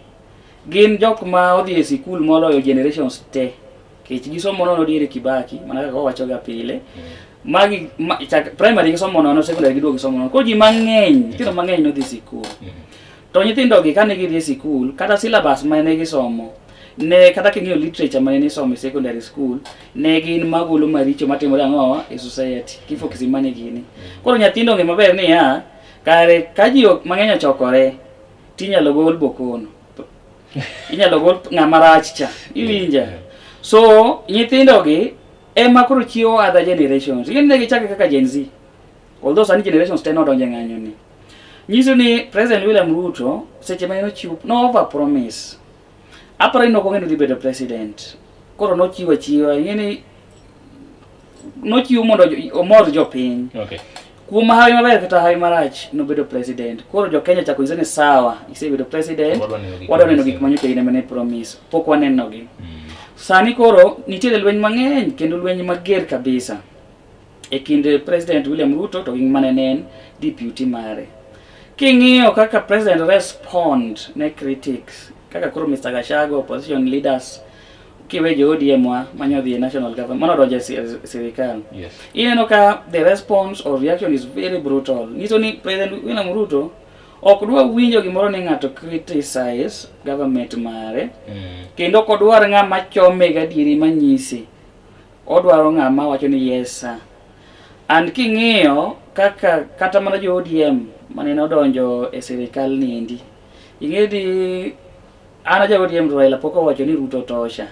gin jok ma odhi e sikul moloyo generations te. Kech gisomo nono diere Kibaki, mana kaka wawacho ga pile. Magi ma, chak, primary gisomo nono, secondary giduogo gisomo nono. Koro ji mang'eny, nyithindo mang'eny nodhi sikul. To nyithindo gi kane gidhi e sikul, kata syllabus mane gisomo, ne kata king'iyo literature mane nisomo e secondary school, ne gin magolo maricho matimore ang'o e society. Kifo kisimani gini. Koro nyithindo ong'e maber niya, kare ka ji mang'eny ochokore, tinyalo gol bokono. Inyalo gol ng'ama rach cha. Iwinja? So, nyithindo gi ema koro chiwo other generations. Ing'e ni ne gichake kaka Gen Z. Although sani generations te nodonjo e ng'anyo ni. Nyiso ni President William Ruto seche mane nochiwo no over promise. Aparo ni nok ong'e ni odhi bedo president. Koro nochiwo achiwa. Ing'e ni nochiwo mondo omor jopiny. Kuom hawi maber kata hawi marach nobedo president. Koro jo Kenya chako nyise ni sawa, isebedo president, wadwa neno gik manyocha in ema ne promise. Pok wanenogi. Sani koro nitiere lweny mang'eny kendo lweny mager kabisa e kind President William Ruto to gi mane ne en deputy mare. King'iyo kaka president respond ne critics, kaka koro Mr. Gachagua, opposition leaders, kiwe jo ODM wa manyo dhi e national government, mano donjo e sirikal. Ineno ka the response or reaction is very brutal. Nyiso ni President William Ruto ok dwa winjo gimoro ni ng'ato criticize government mare, kendo ok odwar ng'ama chome gadieri manyise. Odwaro ng'ama wacho ni yes sir. And king'iyo kaka kata mana jo ODM mane nodonjo e sirikal niendi, ing'e ni an aja ODM to Raila pok owacho ni Ruto tosha.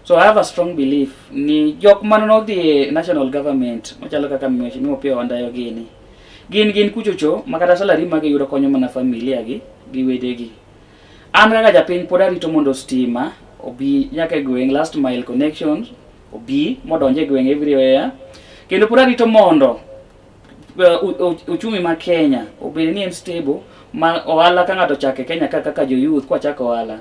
So I have a strong belief ni jok mane nodhi e national government machalo kaka Mheshimiwa Opiyo Wandayi gini, gin kuchocho ma kata salary ma giyudo konyo mana familia gi gi wedegi. An kaka japiny pod arito mondo stima obi nyaka e gweng' last mile connections obi modonj e gweng' everywhere kendo pod arito mondo uchumi ma Kenya obed ni en stable ma ohala ka ng'ato ochako e Kenya ka kaka jo youth kwachako ohala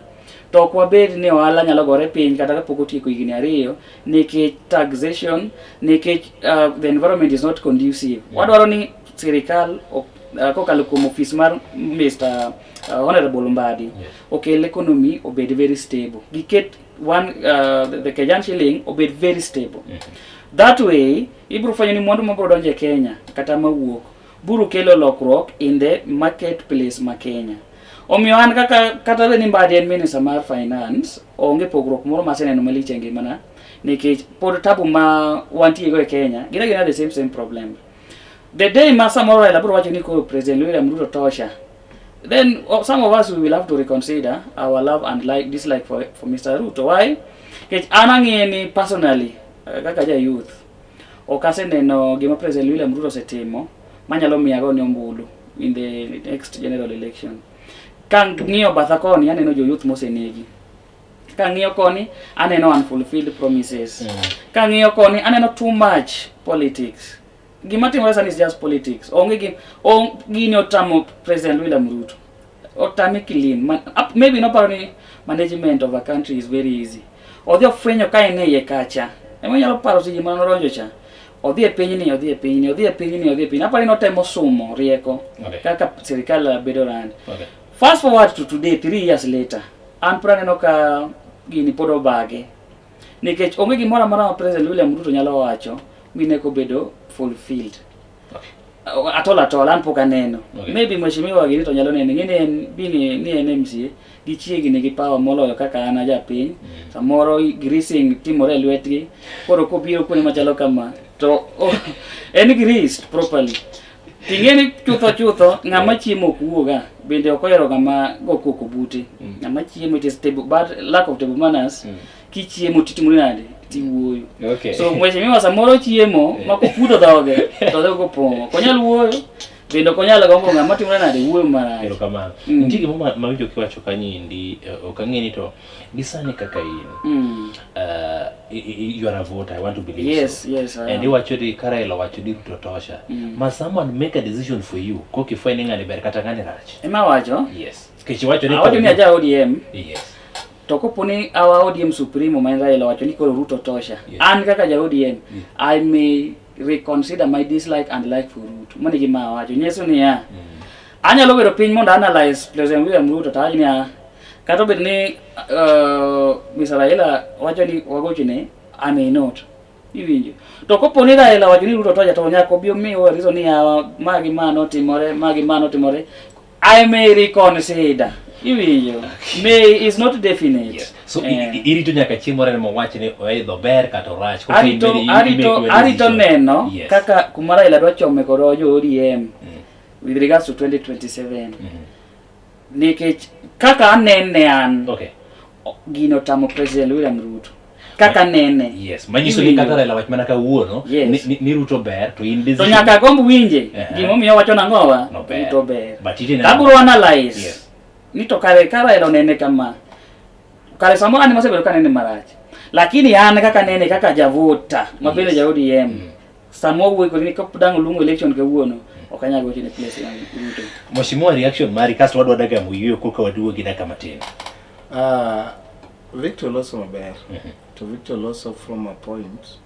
to ok wabed ni ohala nyalo gore piny kata kapok otieko higni ariyo nikech taxation nikech the environment is not conducive. Wadwaro ni sirikal kokalo kuom ofis mar Mr. Honorable Mbadi okel economy obed very stable. Giket one the Kenyan shilling obed very stable. That way ibiro fwenyo ni mwandu mabiro donjo e Kenya kata mawuok biro kelo lokruok in the marketplace ma Kenya. Omiyo an kaka kata bed ni Mbadi en minister mar finance, onge pogruok moro maseneno malich e ngimana nikech pod tabu ma wantie go e Kenya gin agina the same same problem. The day ma samoro Raila biro wacho ni koro President William Ruto tosha, then some of us we will have to reconsider our love and like dislike for Mr. Ruto. Why? Nikech an ang'iye ni personally kaka ja youth ok aseneno gima President William Ruto osetimo manyalo miyo agone ombulu in the next general election. Kang'iyo batha koni aneno jo youth mosenegi. Kang'iyo koni aneno unfulfilled promises. Kang'iyo koni aneno too much politics. Gima timore sani is just politics. Onge gi on, gini otamo President William Ruto. Otame clean. Man, up, maybe noparo ni management of a country is very easy. Odhi ofwenyo ka en e iye kacha. Ema inyalo paro tije mane odonjo cha. Odhi e pinyni, odhi e pinyni, odhi e pinyni, odhi e pinyni. Aparo ni notemo sumo rieko kaka sirikal bedo rand. Fast forward to today, 3 years later, an pod aneno ka gini pod obage. Nikech onge gimoro amora ma President William Ruto nyalo wacho mine kobedo fulfilled. At all at all, an pok aneno. Maybe mheshimiwa gini to nyalo neno, ing'e ni en bini ni en MCA, gichiegni gi power moloyo kaka an ajapiny. Samoro greasing timore e lwetgi, koro kobiro kuonde machalo kama, to oh, en greased properly. Ting'e ni chutho chutho ng'ama chiemo ok wuoga bende ok ohero ng'ama go koko bute. Ng'ama chiemo it is table, bad lack of table manners. Kichiemo titimori nade tiwuoyo. So mheshimiwa samoro chiemo ma kopudho dhoge to dhoge opong'o. Ok onyal wuoyo bende ok onyal gombo ng'ama timore nade wuoyo marach. Erokamano. Nitie gimoro mawinjo kiwacho kanyo endi, ok ang'e ni to gi sani kaka in, you are a voter, I want to believe Yes, so. yes, I And am. iwacho ni ka Raila owacho ni Ruto tosha. Must someone make a decision for you koka ifweny ni ng'ani ber kata ng'ani rach? Ema wacho. Yes. Nikech iwacho ni Awacho ni aja ODM. To kopo ni our ODM Supremo ma en Raila owacho ni koro Ruto tosha. An kaka ja ODM, I may reconsider my dislike and like for Ruto. Mano e gima awacho. Nyiso niya, anyalo bedo piny mondo analyze President William Ruto to awacho niya, kata obed ni Mr. Raila wacho ni wagochne, I may not. Iwinjo. To kopo ni Raila wacho ni Ruto tosha to nyaka obi omiwa reason ni yawa ma gi ma notimore, ma gi ma notimore. I may reconsider. Iwinjo. May is not definite. Yes. So irito nyaka chieng' moro ema wach ni oidho ber kata orach. Koka Arito arito arito neno kaka kuma Raila dwa chome kod jo ODM with regards to 2027. Nikech kaka anene an gino tamo President William Ruto. Kaka nene. Yes, manyiso ni kata Raila wach mana kawuono ni Ruto ber to in To nyaka agomb winje gimomiyo owacho nang'owa No ber. Ruto ber. But iti Abiro analyze ni to kare ka Raila onene kama kare samoro an ema asebedo kanene marach lakini an kaka nene kaka javota ma bende ja ODM sama wawuoyo kodi ni kapok dang' oluongo election kawuono ok anyal gocho ne President Ruto. Mheshimiwa, reaction mari kasto wadwa daga yweyo koka waduogi dakika matin. Victor loso maber. To Victor loso from a point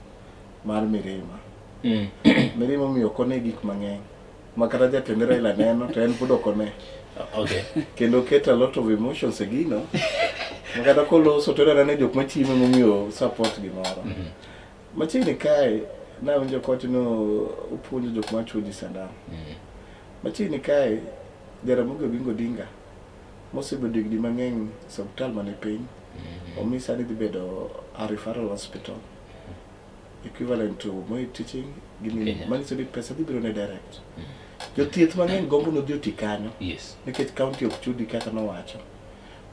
mar mirima. Mirima omiyo ok one gik mang'eny. Ma kata jatend Raila neno to en pod ok one. Kendo oketo a lot of emotions e gino. Ma kata koloso to ineno ni jok machime momiyo support gimoro. Machiegni kae nawinjo kowacho ni opuonjo jok machuo ji sandan. Machiegni kae Jaramogi Oginga Odinga mosebedo higni mang'eny e osiptal mane piny omi sani dhi bedo a referral hospital equivalent to Moi Teaching gini Kenya. manyiso ni pesa dhi biro ne direct. Jothieth mang'eny gombo ni odhi oti kanyo nikech county ok chudi kaka nowacho.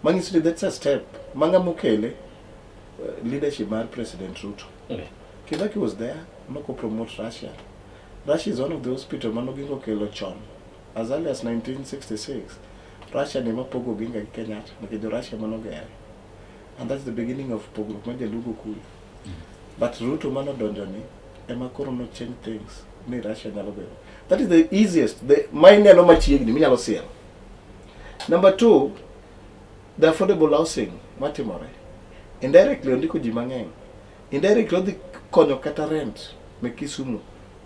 Manyiso ni that's a step ma ng'ama okele leadership mar President Ruto. Kibaki was there, noko promote Russia. Russia is one of the hospital mane Oginga okelo chon. As early as 1966, Russia ne mapogo Oginga gi Kenyatta nikech jo Russia mane ogere. And that's the beginning of pogruok mar Jaluo Kuyu. But Ruto mano donjo ni ema koro no change things ni Russia nyalo bedo. That is the easiest, the ma ineno machiegni minyalo siemo. Number two, the affordable housing matimore. Indirectly ondiko ji mang'eny. Indirectly odhi konyo kata rent me Kisumu.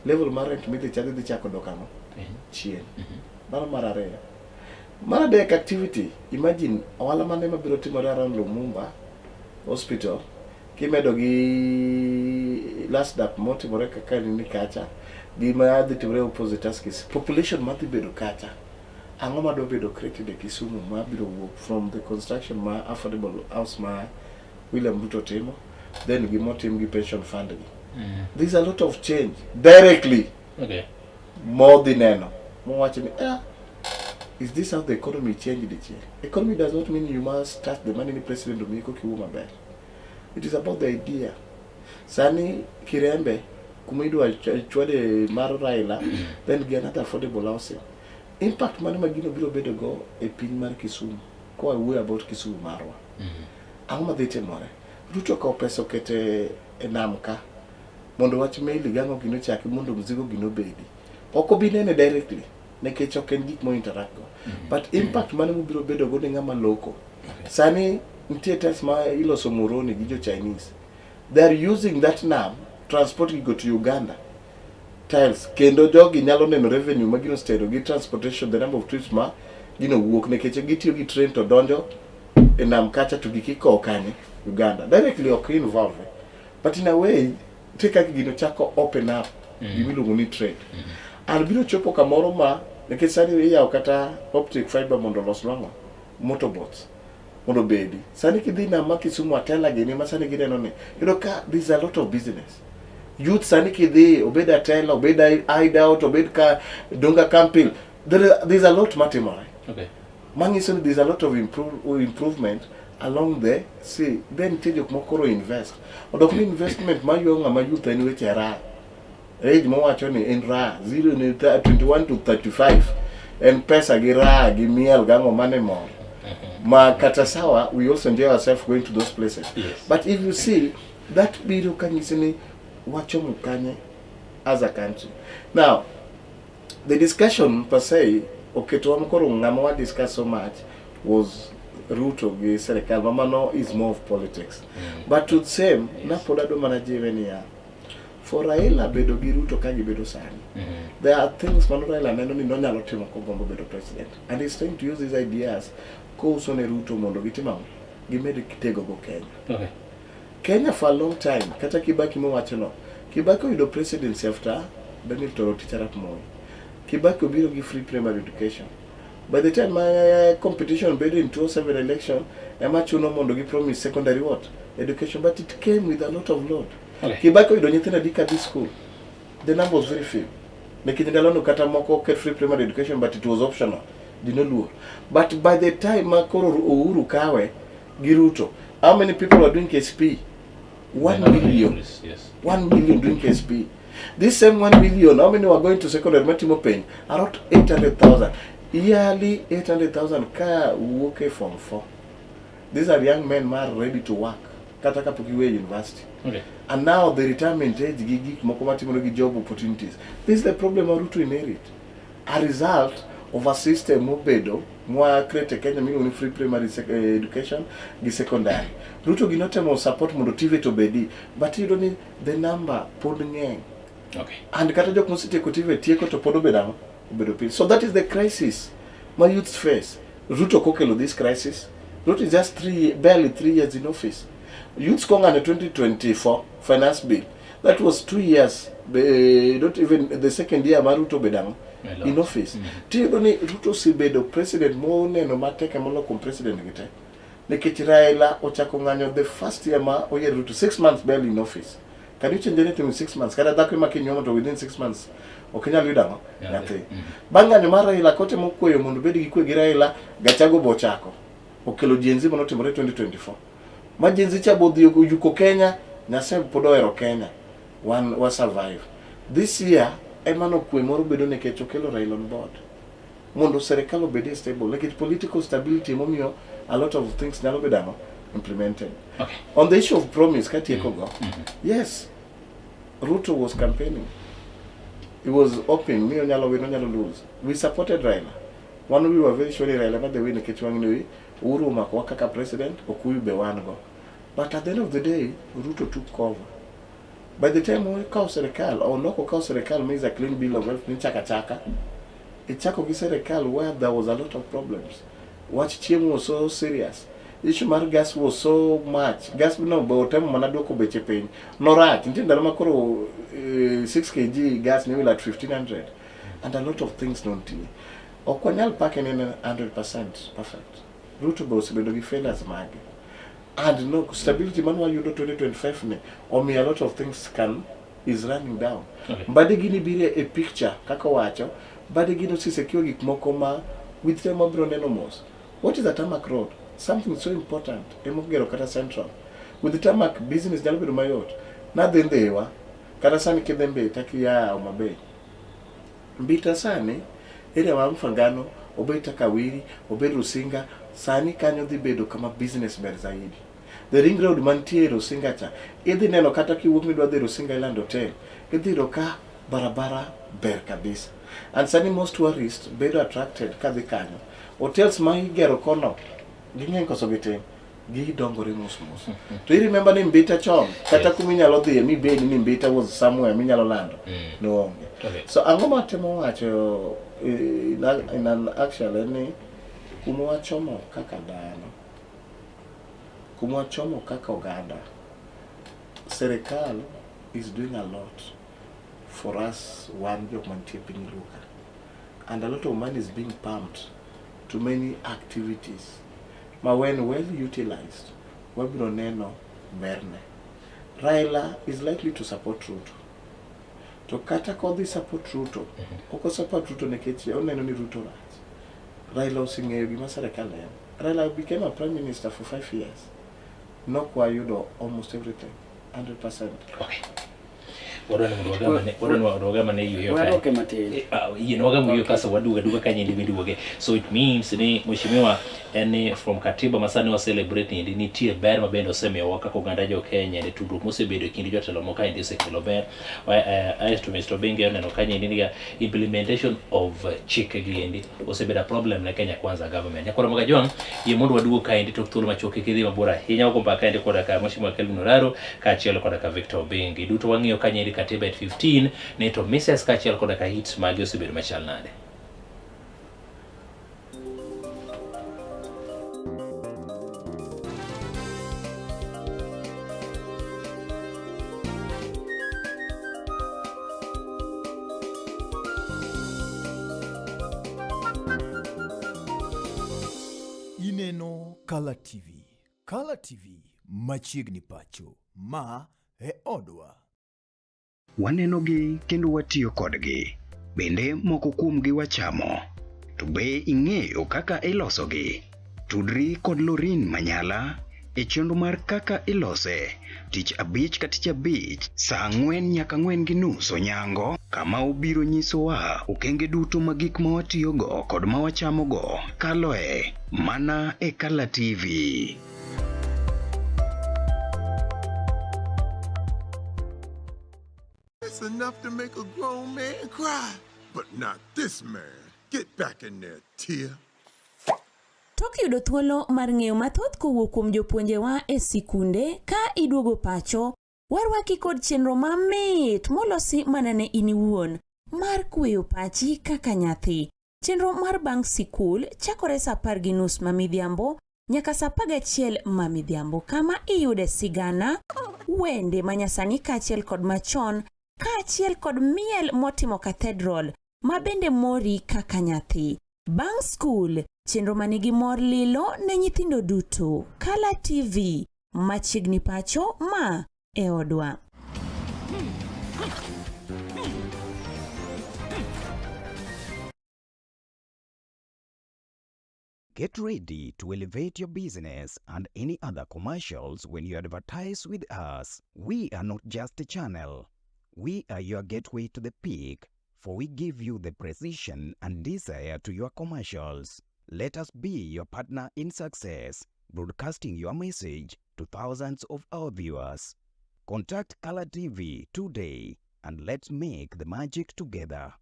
Level mar rent midhi chadi dhi chako dok ang'o? Chien. Mano mar ariyo. Mar adek activity, imagine ohala mane mabiro timore around Lumumba Hospital kimedo gi last dap motimore kaka nini kacha gi ma dhi timore opposite Tuskys population madhi bedo kacha ang'o madwa bedo created e Kisumu ma biro wuok from the construction ma affordable house ma William Ruto timo then gimotim gi pension fund gi there's a lot of change directly modhi neno mowacho ni ah, is this how the economy change dichiel economy does not mean you must touch the money ni president omiyi koka iwuo maber it is about the idea sani Kirembe kuma idwa chwade mar Raila then gi another affordable housing impact mane ma gino biro bedo go e piny mar Kisumu koa wuoyo about Kisumu marwa ang'o madhi timore Ruto okawo pesa okete e nam ka mondo wach meli gang'o gino chaki mondo mzigo gino obedi ok obi nene directly nikech ok en gik mo interact go but impact mane mobiro bedo go ne ng'ama loko sani nitie test ma iloso Muhoroni gi jo Chinese they are using that nam transport gigo to Uganda tiles kendo jogi nyalo neno revenue ma gino stero gi transportation the number of trips ma gino wuok nikech gitiyo gi train to donjo e nam kacha to gik ikowo kanye Uganda directly ok involve but in a way nitie kaka gino chako open up gimiluongo ni trade and biro chopo kamoro ma nikech sani iyawo kata optic fiber mondo olos nwang'o motorboats mondo obedi sani kidhi nam ma Kisumu Atela gini ma sani gineno ni yudo ka there's a lot of business youth sani kidhi obed Atela obed Hideout obed ka Dunga Camping there's a lot matimore manyiso ni there's a lot of improvement along the sea then nitie jok moko koro invest odok ni investment maywayo ng'ama youth en weche raha age mowacho ni en raha 0 ni 21 to 35 en pesa gi raha gi miel gang'o mane mor ma kata sawa we also enjoy ourselves going to those places but if you see that biro kanyisi ni wachomo kanye as a country now the discussion per se oketowa koro ng'ama wa discuss so much was Ruto gi serikal ma mano is more of politics but to the same napod adwa mana jiwe niya for Raila bedo gi Ruto ka gibedo sani there are things mano Raila neno ni nonyalo timo kogombo bedo president and he's trying to use his ideas kouso ne Ruto mondo gitim ang'o gimed tego go Kenya Kenya for a long time kata Kibaki mowacho no Kibaki oyudo presidency after Daniel Toroitich arap Moi Kibaki obiro gi free primary education by the time competition bedo in 2007 election ema chuno mondo gi promise secondary what education but it came with a lot of load Kibaki oyudo nyithindo adi kadhi school the number was very few nikech ndalono kata moko oket free primary education but it was optional ji noluor but by the time ma koro Uhuru kawe gi Ruto how many people were doing KCPE 1 million 1 million doing KCPE this same 1 million how many were going to secondary matimo penj around 800,000 yearly 800,000 ka wuok e form 4 these are young men ma are ready to work kata kapok giwe university and now the retirement age gi gik moko matimore gi job opportunities this is the problem ma Ruto inherit a result of a system mobedo mwa create e Kenya miluongo ni free primary education gi secondary Ruto gi notemo support mondo TVET obedi but iyudo ni the number pod ng'eny and kata jok mosetieko TVET tieko to pod obedo ang'o obedo piny so that is the crisis ma youths face Ruto kokelo this crisis Ruto is just barely 3 years in office youths kong'anyo 2024 finance bill that was 2 years not even the second year ma Ruto obedo ang'o in office tiyudo ni Ruto osebedo president moneno matek molo kuom president gi te nikech Raila ochako ng'anyo the first year ma oyier Ruto 6 months barely in office can you change anything in 6 months kata dhako ema kinyuomo to within 6 months ok inyal yudo ang'o nyathi bang' ng'anyo mar Raila kotemo kweyo mondo obed gi kwe gi Raila Gachagua bo ochako okelo Gen Z manotimore 2024 ma Gen Z cha bodhi oyuko Kenya Nyasaye pod ohero Kenya wan wa survive this year ema no kwe moro bedo nikech okelo Raila on board mondo serikal obed stable nikech political stability emomiyo a lot of things nyalo bedo ang'o implemented. On the issue of promise katieko go, yes, Ruto was campaigning. He was hoping ni onyalo win, onyalo lose. We supported Raila. One we were very sure ni Raila madhi win nikech wang'e ni Uhuru omakowa kaka president, Okuyu be wan go. But at the end of the day, Ruto took over. By the time okawo sirikal, or nok okawo sirikal means a clean bill of health ni chaka chaka. Ichako gi sirikal where there was a lot of problems. Wach chiemo was so serious. Issue mar gas was so much. Gas no be otemo mana duoko beche piny. Norach, nitie ndalo ma koro 6 kg gas ne wil at 1500 and a lot of things nontie. Ok wanyal pake ni en 100% perfect. Ruto be osebedo gi failures mage. And no stability man wayudo 2025 ni omiyo a lot of things can is running down. Mbadi gini biro e picture kaka owacho, Mbadi gini ose secure gik moko ma with time wabiro neno mos. What is a tarmac road? Something so important ema ogero kata central. With the tarmac business nyalo bedo mayot. Nadhi Ndhiwa, kata sani kidhi Mbita kia Homa Bay. Mbita sani area mar Mfangano, obed Takawiri, obed Rusinga, sani kanyo dhi bedo kama business ber zaidi. The ring road mantie Rusinga cha, idhi neno kata kiwuok ni idwa dhi Rusinga Island Hotel, idhi yudo ka barabara ber kabisa. And sani most tourists bedo attracted kadhi kanyo. Hotels ma igero kono, ging'eny koso gitin? Gidongore mos mos. To i remember ni Mbita chon, kata kuma inyalo dhiye mibed ni Mbita was somewhere minyalo lando, ne onge. So ang'o ma atemo wacho in an actually ni kuma wachomo kaka dhano, kuma wachomo kaka oganda, sirikal is doing a lot for us wan jok mantie piny Luo ka. And a lot of money is being pumped to many activities ma when well utilized wabiro neno berne. Raila is likely to support Ruto. To kata kodhi support Ruto, ok o support Ruto nikech oneno ni Ruto rach. Raila oseng'eyo gima sirikal en. Raila became a prime minister for 5 years. Nok wayudo almost everything, 100%. Wadwa ni mondo wagam ane yueyo kae. Waduoke matin. Yie wagam yueyo kasto waduogo aduoga ka nyendi miduoge. So it means ni mheshimiwa en ni from katiba ma sani wa celebrate ni nitie ber ma bende osemiyowa kaka oganda jo Kenya ne tudruok mosebedo e kind jotelo moko kaendi osekelo ber. Aeto Mr. Obenge oneno ka nyendi niga implementation of chike gi endi osebedo a problem ne Kenya Kwanza government. Nyakwara Maga Jwang', yie mondo waduog kaendi tok thuolo machuok kik idhi mabor ahinya wago mbaka kaendi koda ka Mheshimiwa Kelvin Oraro kaachiel koda ka Victor Obenge. Duto wang'iyo ka nyendi katiba at 15 ni to misses kaachiel koda ka hits magi osebedo machal nade. Ineno Kala TV. Kala TV machiegni pacho. Ma e odwa. Wanenogi kendo watiyo kodgi. Bende moko kuomgi wachamo. To be ing'eyo kaka ilosogi? Tudri kod Lorin Manyala e chenro mar kaka ilose tich abich ka tich abich saa ang'wen nyaka ang'wen gi nus onyango kama obiro nyisowa okenge duto ma gik ma watiyogo kod ma wachamogo kaloe mana e Kala TV. It's enough to make a grown man cry, but not this man. Get back in there, Tia. Tok yudo thuolo mar ng'eyo mathoth kowuok kuom jopuonjewa e sikunde ka iduogo pacho, warwaki kod chenro mamit molosi mana ne in iwuon mar kweyo pachi kaka nyathi. Chenro mar bang' sikul chakore saa apar gi nus ma midhiambo nyaka saa apar gachiel ma midhiambo kama iyude sigana, wende manyasani kaachiel kod machon kaachiel kod miel motimo cathedral ma bende mori kaka nyathi. Bang' skul, chenro manigi mor lilo ne nyithindo duto. Kala TV, machiegni pacho ma e odwa. Get ready to elevate your business and any other commercials when you advertise with us. We are not just a channel. We are your gateway to the peak, for we give you the precision and desire to your commercials. Let us be your partner in success. broadcasting your message to thousands of our viewers. Contact Color TV today and let's make the magic together.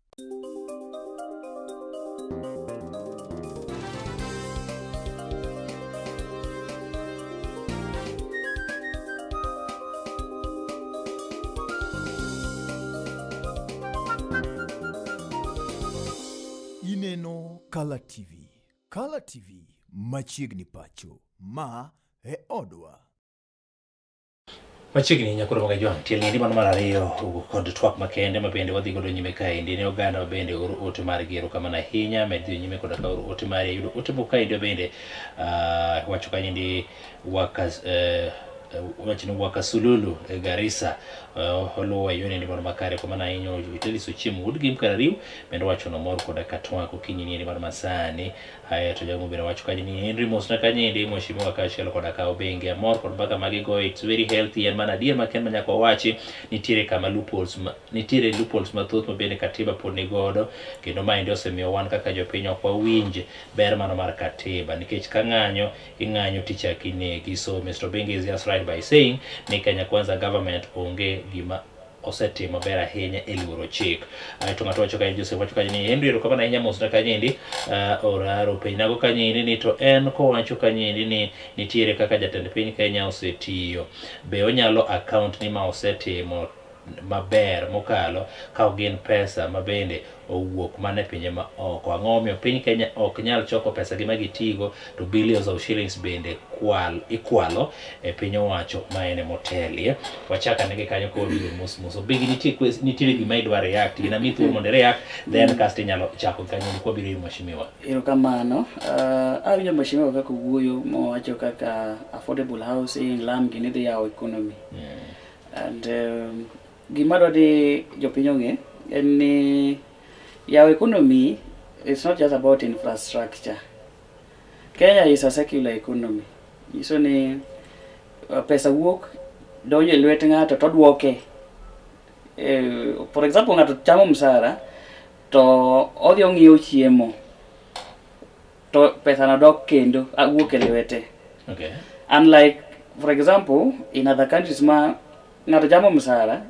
Ineno Color TV. Color TV machiegni pacho. Ma e odwa. Machiegni nyakoro mag Jwang' tiel ni mano mar ariyo kod twak makende ma bende wadhi godo nyime kaendi ne oganda ma bende oro ote margi erokamano ahinya med dhi nyime koda ka oro ote mari yudo ote moko kaendi bende wacho kanyo ni wakas wacho ni Wakasululu e Garissa oluwo e yoni ni mano makare kwa maana ahinya Vitalis Ochieng' wuod Gim Karariw bende wacho nomor koda ka twak okinyi ni mar masani. Aye to jago bende wacho kanyo ni Henry mosna kanyo endi mheshimiwa kaachiel koda ka Obenge amor kod mbaka ma gigoyo it's very healthy en mana adier maken ma nyaka wawachi nitiere kama loopholes ma, nitiere loopholes mathoth ma bende katiba pod ni godo kendo maendi osemiyo wan kaka jopiny ok wawinj ber mano mar katiba nikech ka ng'anyo ing'anyo tichak inegi. So Mr. Obenge is just right by saying ni Kenya Kwanza government onge gima osetimo maber ahinya e luoro chik. Aeto ng'ato wacho kanyo Joseph wacho kanyo ni Henry erokamano ahinya mosna kanyo endi oraro penjnago kanyo endi ni to en kowacho kanyo endi ni nitiere kaka jatend piny Kenya osetiyo be onyalo account ni ma osetimo maber mokalo ka ok gin pesa ma bende owuok mana e pinje ma oko. Ang'o momiyo piny Kenya ok nyal choko pesa gi ma gitigo to billions of shillings bende kwal ikwalo e piny owacho ma en emotelie. Wachak ane gi kanyo ka wabiro mos mos. Obigi nitie nitiere gima idwa react, gin amiyi thuolo mondo i react then kasto inyalo chako kanyo ni kwabiro ir mheshimiwa. Erokamano. Awinjo mheshimiwa kaka owuoyo mowacho kaka affordable housing, lam gini dhi yawo economy. And gima dwa ni jopiny ong'e en ni yawo economy is not just about infrastructure. Kenya is a secular economy. Nyiso ni pesa wuok donjo e lwet ng'ato to odwoke. For example, ng'ato chamo msara to odhi ong'iewo chiemo to pesa no dok kendo wuok e lwete. Unlike, for example, in other countries ma ng'ato chamo msara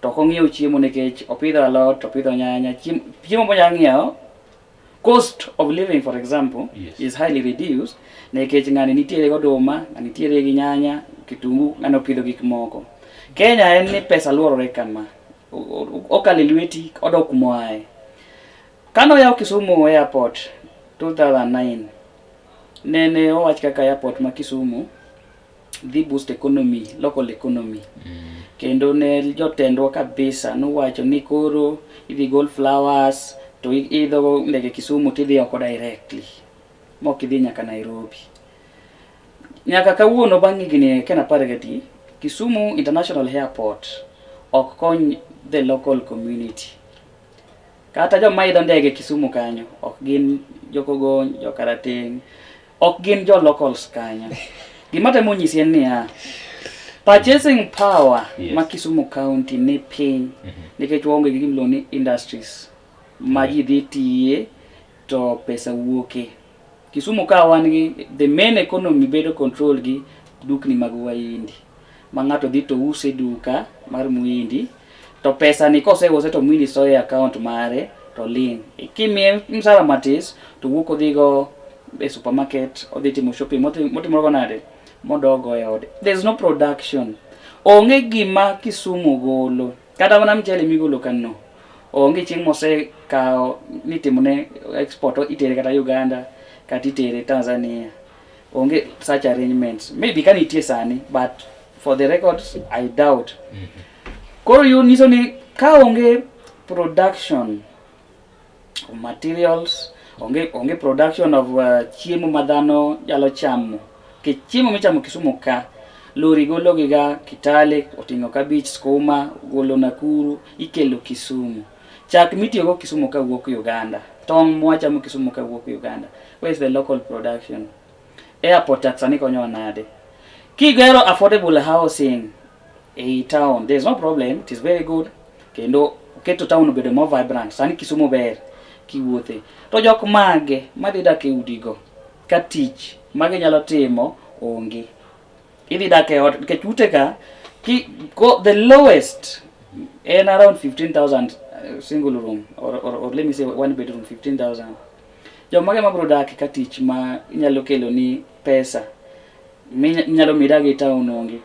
to ok ong'iew chiemo nikech opidho alot, opidho nyanya, chiemo monyalo ng'iewo cost of living, for example, is highly reduced nikech ng'ani nitiere gi oduma, ng'ani nitiere gi nyanya, kitungu, ng'ani opidho gik moko. Kenya en ni pesa luorore kama, okalo e lweti, odok kumoaye. Kane oyaw Kisumu Airport 2009, nene owach kaka airport ma Kisumu dhi boost economy, local economy. Kendo ne jotendwa kabisa nowacho ni koro idhi gol flowers to idho ndege Kisumu tidhi oko directly mok idhi nyaka Nairobi. Nyaka kawuono bang' higni ken 13, Kisumu International Airport ok kony the local community. Kata joma idho ndege Kisumu kanyo ok gin Jokogony, Jokarateng', ok gin jo locals kanyo. Gima temo nyisi en niya, purchasing power ma Kisumu County ni piny nikech waonge gi gima iluongo ni industries ma ji dhi tiye to pesa wuoke. Kisumu ka wan gi the main economy bedo control gi dukni mag Wahindi ma ng'ato dhi to use duka mar Muhindi to pesa ni koseuse to Muhindi soyo e account mare to ling. Kimiye msara matis to wuok odhi go e supermarket odhi timo shopping motimo go nade modogo e ode. There is no production. Onge gima Kisumu golo kata mana mchele migolo kano onge chieng' mosekawo nitimone export itere kata Uganda kata itere Tanzania. Onge such arrangements. Maybe ka nitie sani but for the records I doubt. Koro yu nyiso ni ka onge production of materials, onge production of chiemo ma dhano nyalo chamo. Nikech chiemo michamo Kisumu ka, lori golo gi ga Kitale, oting'o kabich, skuma, golo Nakuru, ikelo Kisumu. Chak mitiyogo Kisumu ka wuok Uganda. Tong' mwachamo Kisumu ka wuok Uganda. Where is the local production? Airport tax sani konyowa nade? Kigero affordable housing ei town, there is no problem, it is very good. Kendo keto town obedo more vibrant. Sani Kisumu ber kiwuothe. To jok mage madhi dak e udigo ka tich ma ginyalo timo onge. Idhi dak e ot nikech ute ka ki, ko, the lowest en around 15,000 single room or let me say one bedroom 15,000. Jomage mabiro dak ka tich ma inyalo kelo ni pesa minyalo mi dag e town onge.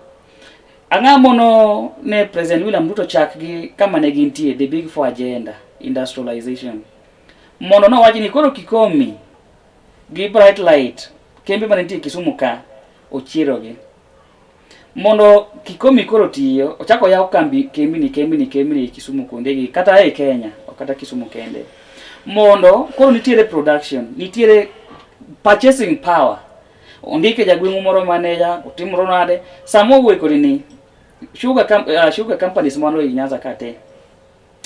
Ang'o mono ne President William Ruto chak gi kama ne gintie, the big four agenda, industrialization. Mondo nowach ni koro Kikomi gi Bright Light, kembe mane nitie Kisumu ka, ochierogi. Mondo Kikomi koro tiyo, ochako yaw kambi kembni kembni kembni e Kisumu kuondegi, kata e Kenya, ok kata Kisumu kende. Mondo koro nitiere production, nitiere purchasing power. Ondike jagweng'u moro maneja, otimro nade, sama wawuoyo kodi ni, sugar companies mano ei Nyanza ka te,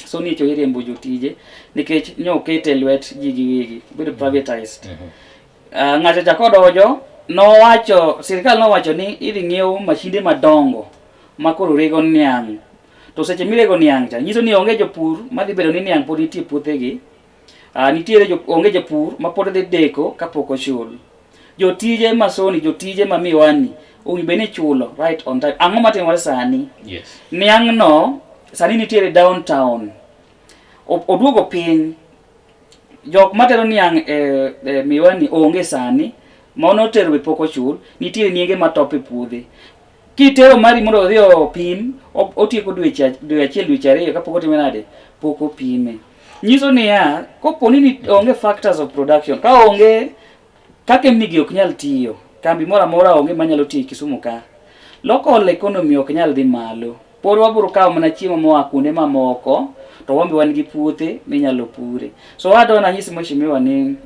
so ni iriembo jotije nikech nyo okete lwet ji giwegi, obedo privatized. Ng'ato cha kodonjo, nowacho, sirikal nowacho ni idhi ng'iew mashinde madongo ma koro rego niang'. To seche mirego niang' cha, nyiso ni onge jopur madhi bedo ni niang' pod nitie puothegi. Nitiere onge jopur ma pod dhi deko kapok ochul. Jotije ma Sony, jotije ma Miwani, owinjo bed ni ichulo right on time. Ang'o matimore sani? Yes. Niang' no sani nitiere downtown. Oduogo piny. Jok matero niang' e Miwani onge sani, ma notero be pok ochul, nitiere nienge matop e puothe. Kitero mari mondo odhi opim, otieko dwe achiel, dweche ariyo kapok otime nade? Pok opime. Nyiso niya, kopo ni onge factors of production, ka onge, ka kembni gi ok nyal tiyo, kambi moro amora onge manyalo tiyo e Kisumu ka, local economy ok nyal dhi malo. Pod wabiro kawo mana chiemo moa kuonde mamoko, to wan be wan gi puothe minyalo pure. So adwa nanyisi mheshimiwa ni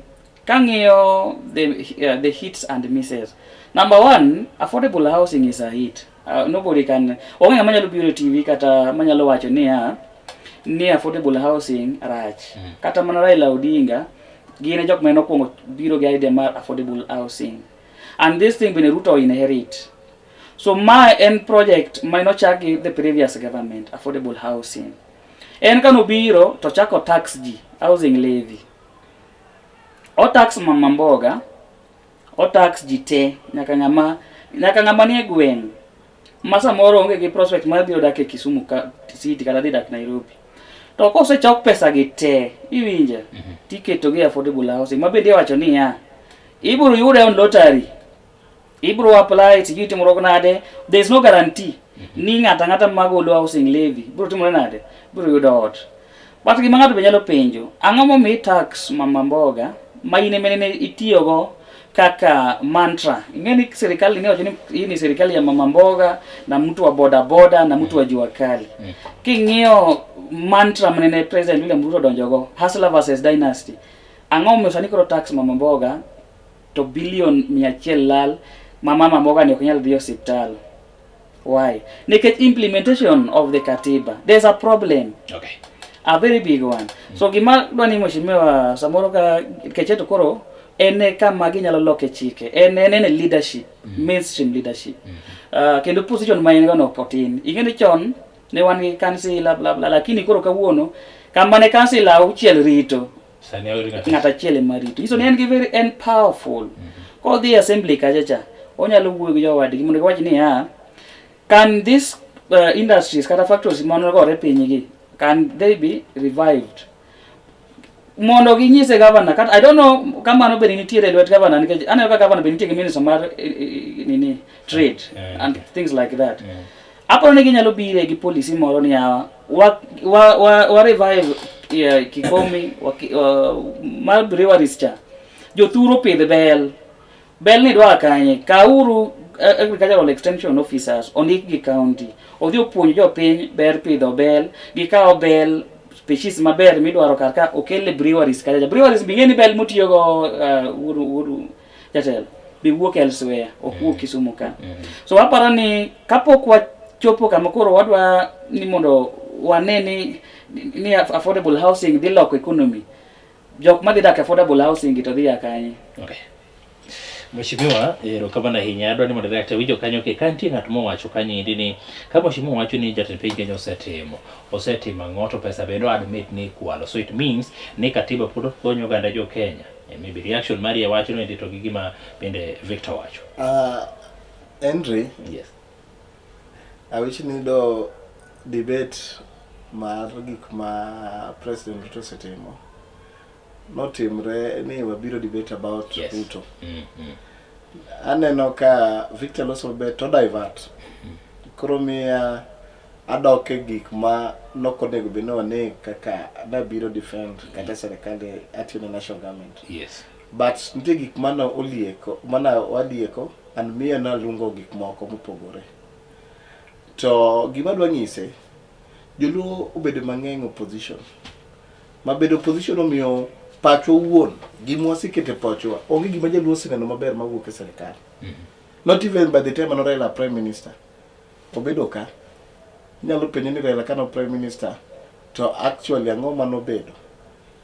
kang'iyo the hits and misses. Number one, affordable housing is a hit. Nobody can, onge ng'ama nyalo biro e TV kata manyalo wacho niya, ni affordable housing rach. Kata mana Raila Odinga, gin e jok mane okwongo biro gi idea mar affordable housing. And this thing bende Ruto inherit. So ma en project ma nochak gi the previous government, affordable housing. En kanobiro to chako tax ji, housing levy. O tax mama mboga, o tax ji te, nyaka ng'ama nie gweng'. Ma samoro onge gi prospect mar biro dak e Kisumu ka, city kata dhi dak Nairobi. To kosechok pesa gi te, iwinje, tiketo gi affordable housing. Ma bende iwacho niya, ibiro yude on lottery. Ibiro apply, sijui timruok nade, there is no guarantee ni ng'ato ang'ata magolo housing levy biro timore nade, biro yudo ot. But gima ng'ato be nyalo penjo, ang'o momiyo tax mama mboga ma in ema nene itiyogo kaka mantra? Ing'e ni sirikal ni wacho ni hii ni sirikal ya mama mboga na mtu wa boda boda na mtu wa jua kali. King'iyo mantra manene President William Ruto donjogo, Hustler versus Dynasty, ang'o momiyo sani koro tax mama mboga to bilion 100 lal ma mama mboga ni ok nyal dhi e osiptal? Why? Nikech implementation of the katiba, there's a problem. Okay. A very big one. So gima dwa ni mheshimiwa samoro ka kecheto koro en e kama ginyalo loke chike. En e leadership, mainstream leadership. Kendo position ma en go no ok otin. Ing'e ni chon ne wan gi kansila bla bla, lakini koro kawuono kama ne kansila auchiel rito, ng'at achiel ema rito. Nyiso ni en gi very en powerful. Kodhi e assembly kacha cha, onyalo wuoyo gi jowadgi mondo giwach niya, can this industries kata factories manogore piny gi, can they be revived? Mondo ginyise governor, kata I don't know kamano bende nitiere e lwet governor, nikech aneno ka governor bende nitie gi minister mar nini trade and things like that. Aparo ni ginyalo bire gi policy moro niya, wa revive Kikomi mar breweries cha. Jothuro pidh bel. Bel ni dwa kanye? Kauru agricultural extension officers ondik gi county. Odhi opuonj jopiny ber pidho bel, gikaw bel species maber midwaro kar ka okel e breweries kacha. Breweries bing'e ni bel motiyogo wuod jatelo be wuok elsewhere, ok wuok Kisumu ka. So aparo ni kapok wachopo kama koro wadwa ni mondo wane ni affordable housing dhi loko economy, jok madhi dak affordable housing to dhi ya kanye? Okay. Mheshimiwa, erokamano ahinya. Adwa ni mondo director winjo kanyo ke ka nitie ng'at mowacho kanyo endi ni ka mheshimiwa wacho ni jatend piny Kenya osetimo ang'o to pesa bende admit ni ikwalo. So it means ni katiba pod ok konyo oganda jo Kenya. Maybe reaction mari e wachno endi to gi gima bende Victor wacho. Henry, Yes. I wish ni do debate mar gik ma President Ruto osetimo notimre ni wabiro debate about Ruto. Aneno ka Victor loso maber to divert. Koro miya adok e gik ma nokonego bed ni wane kaka nabiro defend kata serikal atiyo ne national government. But nitie gik mane olieko, mane walieko and miyo naluongo gik moko mopogore. To gima adwa nyise, joluo obedo mang'eny opposition. Ma bedo opposition omiyo pachwa owuon, gima waseketo e pachwa, onge gima jaluo oseneno maber mawuok e serikal. Not even by the time mane Raila prime minister. Obedo ka. Inyalo penje ni Raila kane prime minister, to actually ang'o manobedo?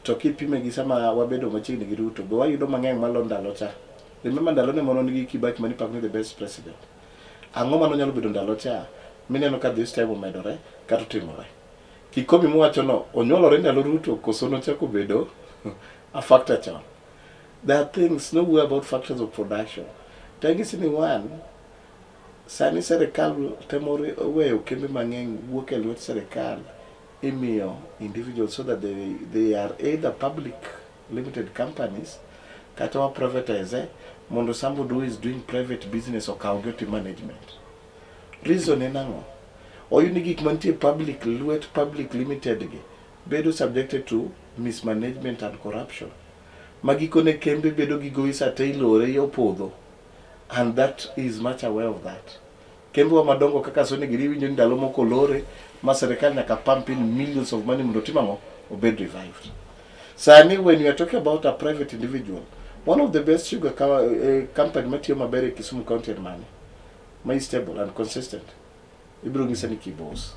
To kipime gi sama wabedo machiegni gi Ruto, be wayudo mang'eny malo ndalo cha. Remember ndalo ne mano nigi Kibaki mane ipako ni the best president. Ang'o mano nyalo bedo ndalo cha mineno ka this time omedore kata otimore. Kikomi muwacho no onyuolore ndalo Ruto koso nochako bedo a factor chon. There are things no way about factors of production. Tangisi ni one, sani serikal temo weyo kembe mang'eny wuok e lwet serikal imiyo individuals so that they are either public limited companies kata wa privatize mondo somebody who is doing private business okaw gi otim management. Reason en ang'o? Oyud ni gik mantie public lwet public limited gi bedo subjected to mismanagement and corruption. Ma gikone kembe bedo gi gowi sate ilore opodho and that is much aware of that. Kembe wa madongo kaka Sony giri winjo ni ndalo moko olore ma serikal nyaka pump in millions of money mondo otim ang'o? Obed revived. Sani when you are talking about a private individual, one of the best sugar company matiyo maber e Kisumu County en mane? Ma is stable and consistent. Ibiro nyisa ni Kibos.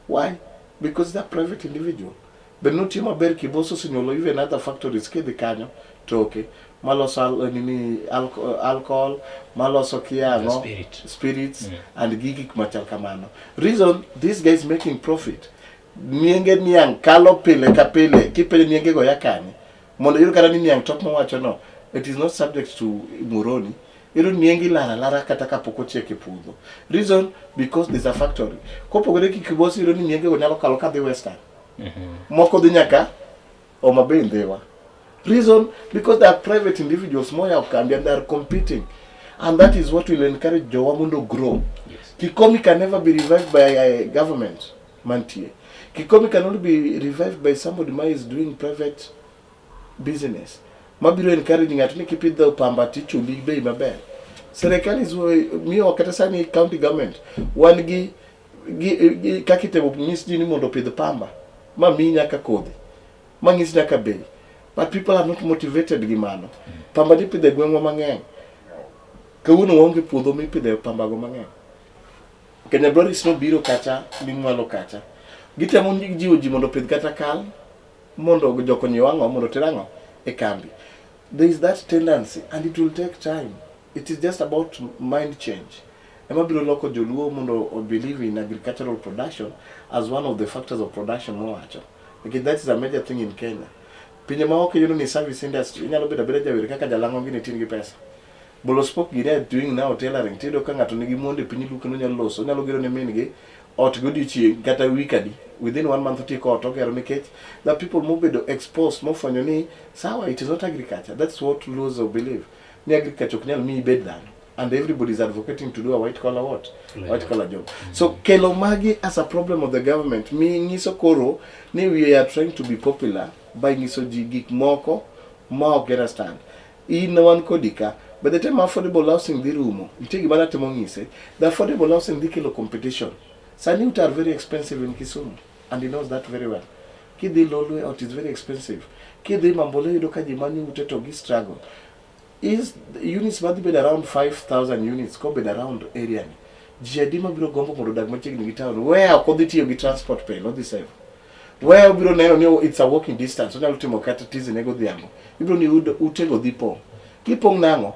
Why? Because they're private individual. Be notiyo maber Kibos osenyuolo even other factories kidhi kanyo toke maloso nini alcohol maloso kia ang'o Spirit. spirits and gi gik machal kamano. Reason this guy is making profit. Nienge niang' kalo pile ka pile kipenjo nienge go ya kanye mondo iyud kata ni niang' tok mawacho no it is not subject to muroni. Iyudo nienge ilaro alara kata kapok ochiek e puodho. Reason because there's a factory. Kopogore gi Kibos iyudo ni nienge go nyalo kalo kadhi Western. Moko dhi nyaka Homa Bay Ndhiwa. Reason because they are private individuals moyawo kambi and they are competing. And that is what will encourage jowa mondo grow. Kikomi can never be revived by a government mantie. Kikomi can only be revived by somebody who is doing private business. Mabiro encourage ng'ato ni kipidho pamba tichuli bei maber. Serikal is miyo kata sani county government wan gi kaka itemo nyis ji ni mondo opidh pamba ma miyi nyaka kodhi ma nyis nyaka bei but people are not motivated gi mano. Pamba nipidho e gweng'wa mang'eny. Kawuono waonge puodho mipidhe pambago mang'eny. Kenya Breweries nobiro kacha ming'walo kacha. Gitemo jiwo ji mondo opidh kata kal mondo jok onyiew ang'o mondo oter ang'o e kambi. There is that tendency and it will take time. It is just about mind change. Ema biro loko joluo mondo o believe in agricultural production as one of the factors of production mowacho. Nikech that is a major thing in Kenya. Pinje ma oko iyudo ni service industry inyalo bedo abeda jawer kaka jalang'o gini tin gi pesa. Bolo Spoke gini are doing now tailoring tiyudo ka ng'ato nigi mwandu e piny luo kendo onyalo loso onyalo gero ne min gi ot godiochieng' kata week adi within one month otieko ot ogero nikech the people mobedo exposed mofwenyo ni sawa it is not agriculture that's what Luos believe ni agriculture ok nyal miyi ibed dhano and everybody is advocating to do a white collar what white collar job so kelo magi as a problem of the government mi nyiso koro ni we are trying to be popular by nyiso ji gik moko ma ok understand in wan kodi ka by the time affordable housing dhi rumo nitie gima natemo ng'ise the affordable housing dhi kelo competition sani ute are very expensive in Kisumu and he knows that very well kidhi Lolwe ot is very expensive kidhi Mambole yudo ka ji manyo ute to gi struggle is units madhi bedo around 5000 units kobedo around area ni ji adi mabiro gombo mondo odag machiegni gi town where ok odhi tiyo gi transport pile odhi save where obiro neno ni it's a walking distance onyalo timo kata tizine godhiambo ibiro ni utego dhi pong' gipong' nang'o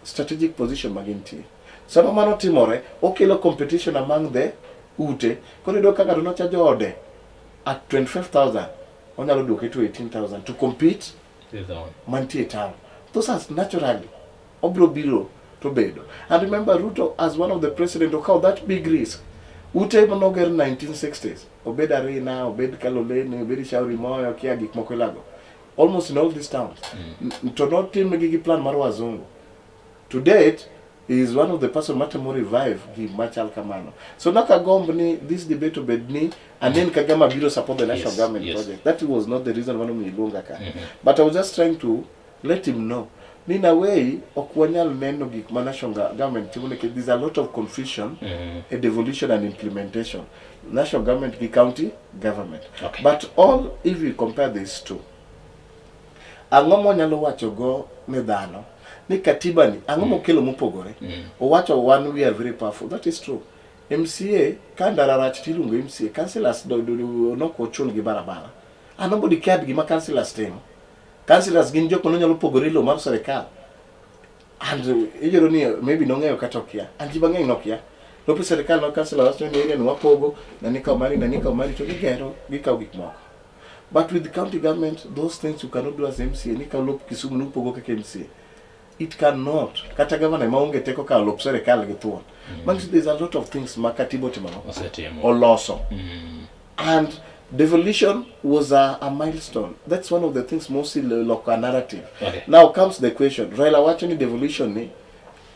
strategic position ma gintie sama mano timore okelo competition among the ute koro iyudo ka ng'ato nochajo ode at 25000 onyalo duoke to 18000 to compete Mantie e town. Those are naturally obiro biro to bedo. And remember Ruto as one of the president okawo that big risk. Ute manoger 1960s, obed Arena, obed Kaloleni, obed Shauri Moyo, kia gik moko ilago. Almost in all these towns. To notimgi gi plan mar wazungu. To date, he is one of the person matemo revive gima chal kamano. So nakagomb ni this debate obed ni anen ka gama biro support the national government project. That was not the reason mano iluonga ka. But I was just trying to let him know ni in a way ok wanyal neno gik ma national government timo nikech there's a lot of confusion e devolution and implementation national government gi county government. But all if you compare these two, ang'o mwanyalo wacho go ne dhano ni katiba ni ang'o mokelo mopogore? Owacho one, we are very powerful. That is true. MCA ka ndara rach tiluongo MCA. Councillors nok ochul gi barabara and nobody cared gima councillors timo. Councillors gin jok mane nyalo pogore lowo mar sirikal and iyudo ni maybe nong'eyo kata okia, and ji mang'eny nokia lope sirikal no. Councillor wacho ni area ni wapogo, nani kaw mari, nani kaw mari, to gigero, gikawo gik moko. But with the county government, those things you cannot do as MCA. Ni kaw lop Kisumu nupogo kaka MCA, it cannot. Kata governor maonge teko kawo lop sirikal gi thuon. Manyiso there's a lot of things ma katiba otimo ang'o? Osetimo. Oloso. And devolution was a milestone. That's one of the things mostly loko narrative. Now comes the question. Raila wacho ni devolution ni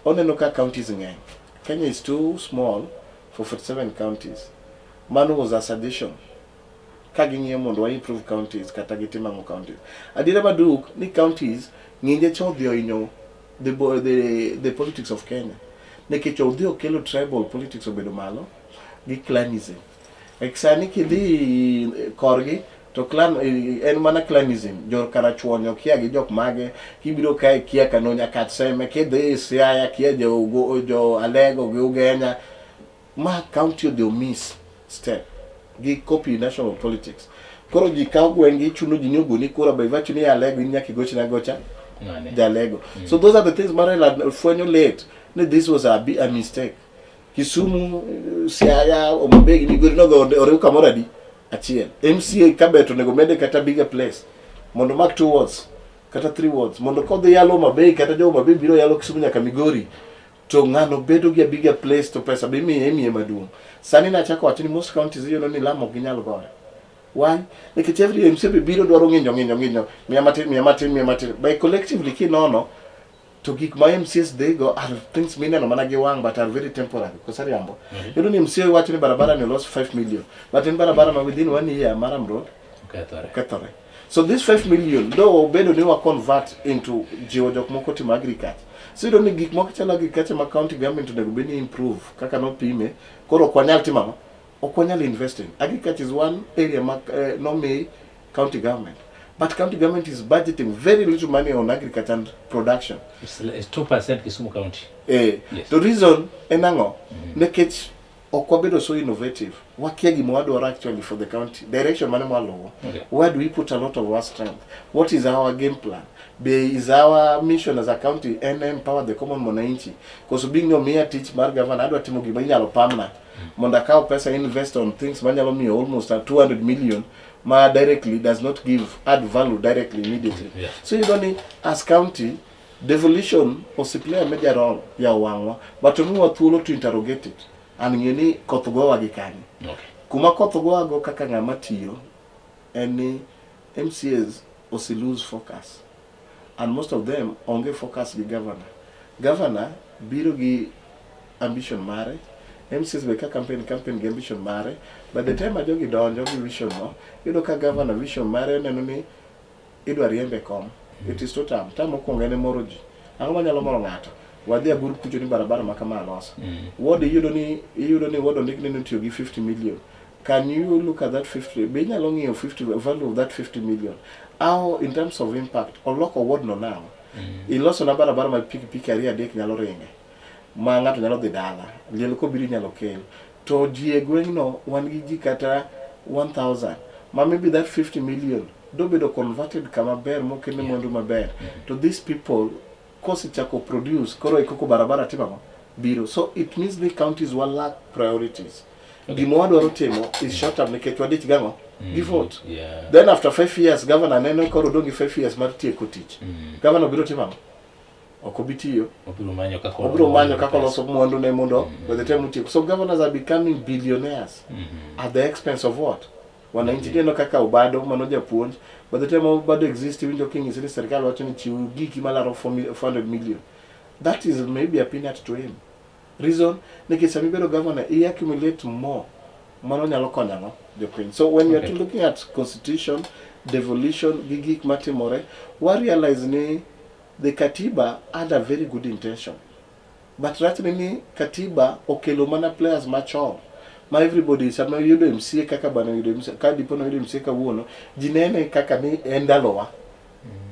oneno ka counties ng'eny. Kenya is too small for 47 counties. Mano was a suggestion ka ging'iyo mondo wa improve counties kata gitim ang'o counties. Adiera maduk ni counties ng'inje cha odhi ohinyo the politics of Kenya nikech odhi okelo tribal politics obedo malo gi clanism. Like sani kidhi korgi to clan en mana clanism. Jo Karachuonyo kia gi jok mage, kibiro kae kia Kano Nyakach Seme, kidhi Siaya kia jo Alego gi Ugenya. Ma county odhi omiss step gi copy national politics. Koro ji kawo gweng'gi, chuno ji ni ogoni kura by virtue ni Alego, in nyaka igochne agocha Ng'ane. Jalego. So those are the things ma Raila fwenyo late ni this was a mistake. Kisumu, Siaya, Homa Bay gi Migori nogo oriw kamoro adi? Achiel. MCA kabet onego mede kata bigger place mondo mak two wards kata three wards mondo kodhi yalo Homa Bay kata jo Homa Bay biro yalo Kisumu nyaka Migori to ng'ano bedo gi a bigger place to pesa be imiye imiye maduong'. Sani nachako wacho ni most counties iyudo ni Lamu ok ginyal goyo. Why? Nikech every MCA be biro dwaro ng'injo ng'injo ng'injo, miya matin, miya matin, miya matin. By collectively kinono to gik ma MCAs dhigo are things mineno mana gi wang' but are very temporary. Koso ariambo? Iyudo ni MCA wacho ni barabara ni olos 5 million, but en barabara ma within one year Murram Road Okethore. Okethore. So this 5 million though obedo ni wa convert into jiwo jok moko timo agriculture. So iyudo ni gik moko chalo agriculture ma county government onego bed ni improve kaka nopime, koro ok wanyal timo ang'o? Ok wanyal invest in. Agriculture is one area ma nomi county government. But county government is budgeting very little money on agriculture and production. It's 2% Kisumu County. The reason en ang'o? Nikech ok wabedo so innovative. Wakia gima wadwaro actually for the county. Direction mane mwaluwo. Where do we put a lot of our strength? What is our game plan? Be is our mission as a county en empower the common mwananchi? Koso being ni omiya tich mar governor, adwa timo gima inyalo pamna mondo akaw pesa invest on things manyalo miyo almost a 200 million ma directly does not give add value directly immediately. So you ni as county devolution ose play a major role ya wang'wa, but omiwa thuolo to interrogate it and ng'e ni koth gowa gi kanye. Kuma koth gowago kaka ng'ama tiyo en ni MCAs ose lose focus and most of them onge focus gi governor. Governor biro gi ambition mare, MCAs be ka campaign campaign gi ambition mare. By the time ma jogi donjo gi vision no, iyudo ka governor vision mare neno ni idwa riembe kom. It is two term. Term mokwongo en e moro ji. Ang'o manyalo moro ng'ato? Wadhi agur kucho ni barabara ma kama aloso. Ward iyudo ni ward ondik ni notiyo gi 50 million. Can you look at that 50? Be inyalo ng'iyo 50 value of that 50 million? How in terms of impact oloko ward no now? Iloso na barabara ma pikipiki ariyo adek nyalo ringe. Ma ng'ato nyalo dhi dala. Liel kobiro inyalo kel. To ji e gweng'no wan gi ji kata 1000 ma maybe that 50 million dobedo converted kama ber mokene mwandu maber. To these people kosechako produce koro e koko barabara timo ang'o? Biro. So it means the counties wa lack priorities. Gima wadwaro timo is short term nikech wadich gang'o? Gi vote. Yeah. Then after 5 years governor neno koro odong' gi 5 years mar tieko tich. Governor biro timo ang'o? Ok obi tiyo. Obiro manyo kaka Obiro manyo kaka oloso mwandu ne mondo by the time otieko. So governors are becoming billionaires at the expense of what? Wananchi. Neno kaka Obado mano japuonj. By the time Obado exist, iwinjo king'isi ni sirikal wacho ni chiw giki malaro 400 million. That is maybe a peanut to him. Reason, nikech sama ibedo governor, i accumulate more. Mano nyalo konyo ang'o? Jopiny. So when you are looking at constitution, devolution, gi gik matimore, wa realize ni the katiba had a very good intention. But rachni ni katiba okelo mana players machon ma everybody sama yudo MCA kaka bana yudo MCA ka dipo noyudo MCA kawuono ji nene kaka ni en ndalowa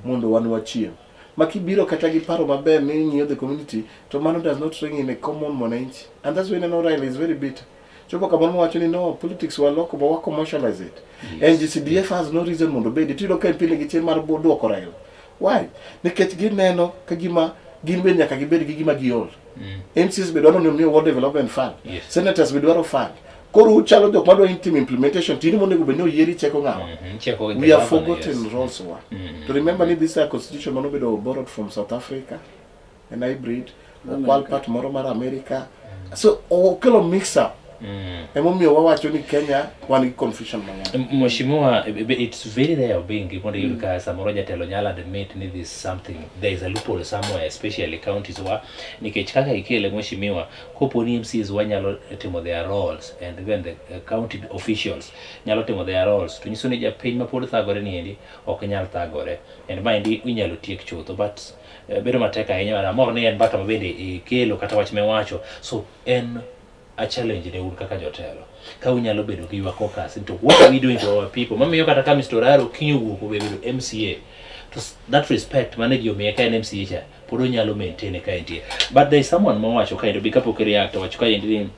mondo wan wachiem ma kibiro kata gi paro maber ni ing'iyo the community to mano does not ring in a common mwananchi, and that's why ineno Raila is very bitter. Chopo kamoro mowacho ni no, politics waloko ba wa commercialize it. NGCDF has no reason mondo obedi tiyudo ka MP nigi chir mar duoko Raila. Why? Nikech gineno ka gima gin be nyaka gibed gi gima giol. MCs be dwaro ni omiyo World Development Fund. Senators be dwaro fund. Koro uchalo jok madwa timo implementation tini monego bed ni oyieri cheko ng'awa. Cheko We the have governor, forgotten roles wa. To remember ni this constitution manobedo borrowed from South Africa, an hybrid, okwal part moro mar America. So okelo mix up. Emomiyo wawacho ni Kenya wan gi confusion mang'eny. Mheshimiwa, it's very rare being mondo iyud ka samoro jatelo nyalo admit ni this something, there is a loophole somewhere, especially counties wa, nikech kaka ikele mheshimiwa, kopo ni MCs wa nyalo timo their roles and even the county officials nyalo timo their roles, to nyiso ni japiny ma pod thagore ni endi ok nyal thagore, and maendi inyalo tiek chutho, but bedo matek ahinya. Amor ni en mbaka ma bende ikelo kata wach miwacho, so en a challenge ne un kaka jotelo ka unyalo bedo gi your caucus into what are we doing to our people, mamiyo kata ka Mr. Oraro kiny owuok obedo MCA to that respect mane ji omiye ka en MCA cha pod onyalo maintain ka entie. But there is someone mowacho kaendi bi kapok react owacho kaendi ni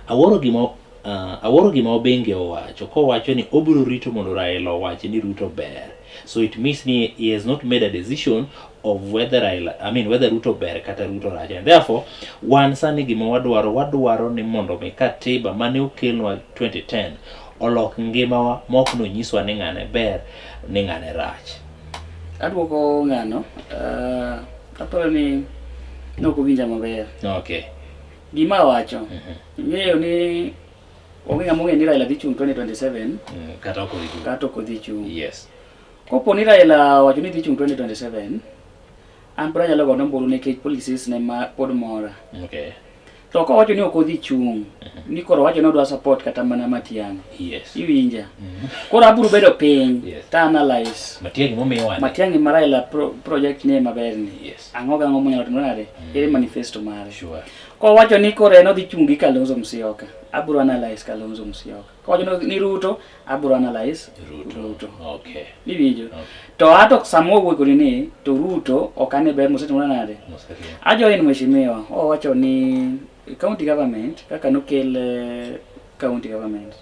awuoro gima Obenge owacho kowacho ni obiro rito mondo Raila owachi ni Ruto ber. So it means ni he has not made a decision of whether Raila, I mean whether Ruto ber kata Ruto rach, and therefore wan sani gima wadwaro ni mondo mi katiba mane okelnwa 2010 olok ngimawa mok nonyiswa ni ng'ane ber ni ng'ane rach. Aduoko ng'ano, aparo ni nok owinja maber. Gima awacho, ing'eyo ni onge ng'ama ong'eyo ni Raila dhi chung' 2027 Kata ok odhi chung'. Kata ok odhi chung'. Kopo ni Raila owacho ni dhi chung' 2027, an pod anyalo gone ombulu nikech policies ne ma pod mora. To kowacho ni ok odhi chung', ni koro owacho ni odwa support kata mana Matiang'i. Iwinja? Koro abiro bedo piny to analyze. Matiang'i momiwa ni. Matiang'i ma Raila project ni maber ni. Ang'o gang'o monyalo timo nade? Ere manifesto mare? Kowacho ni koro en odhi chung' gi Kalonzo Musyoka, abiro analyze Kalonzo Musyoka. Kowacho ni Ruto, abiro analyze Ruto. Ruto. Iwinjo? To ato sama wawuoyo kodi ni to Ruto ok ane ber mosetimo nade? Mosetimo. Ajoin mheshimiwa, owacho ni county government kaka nokel county government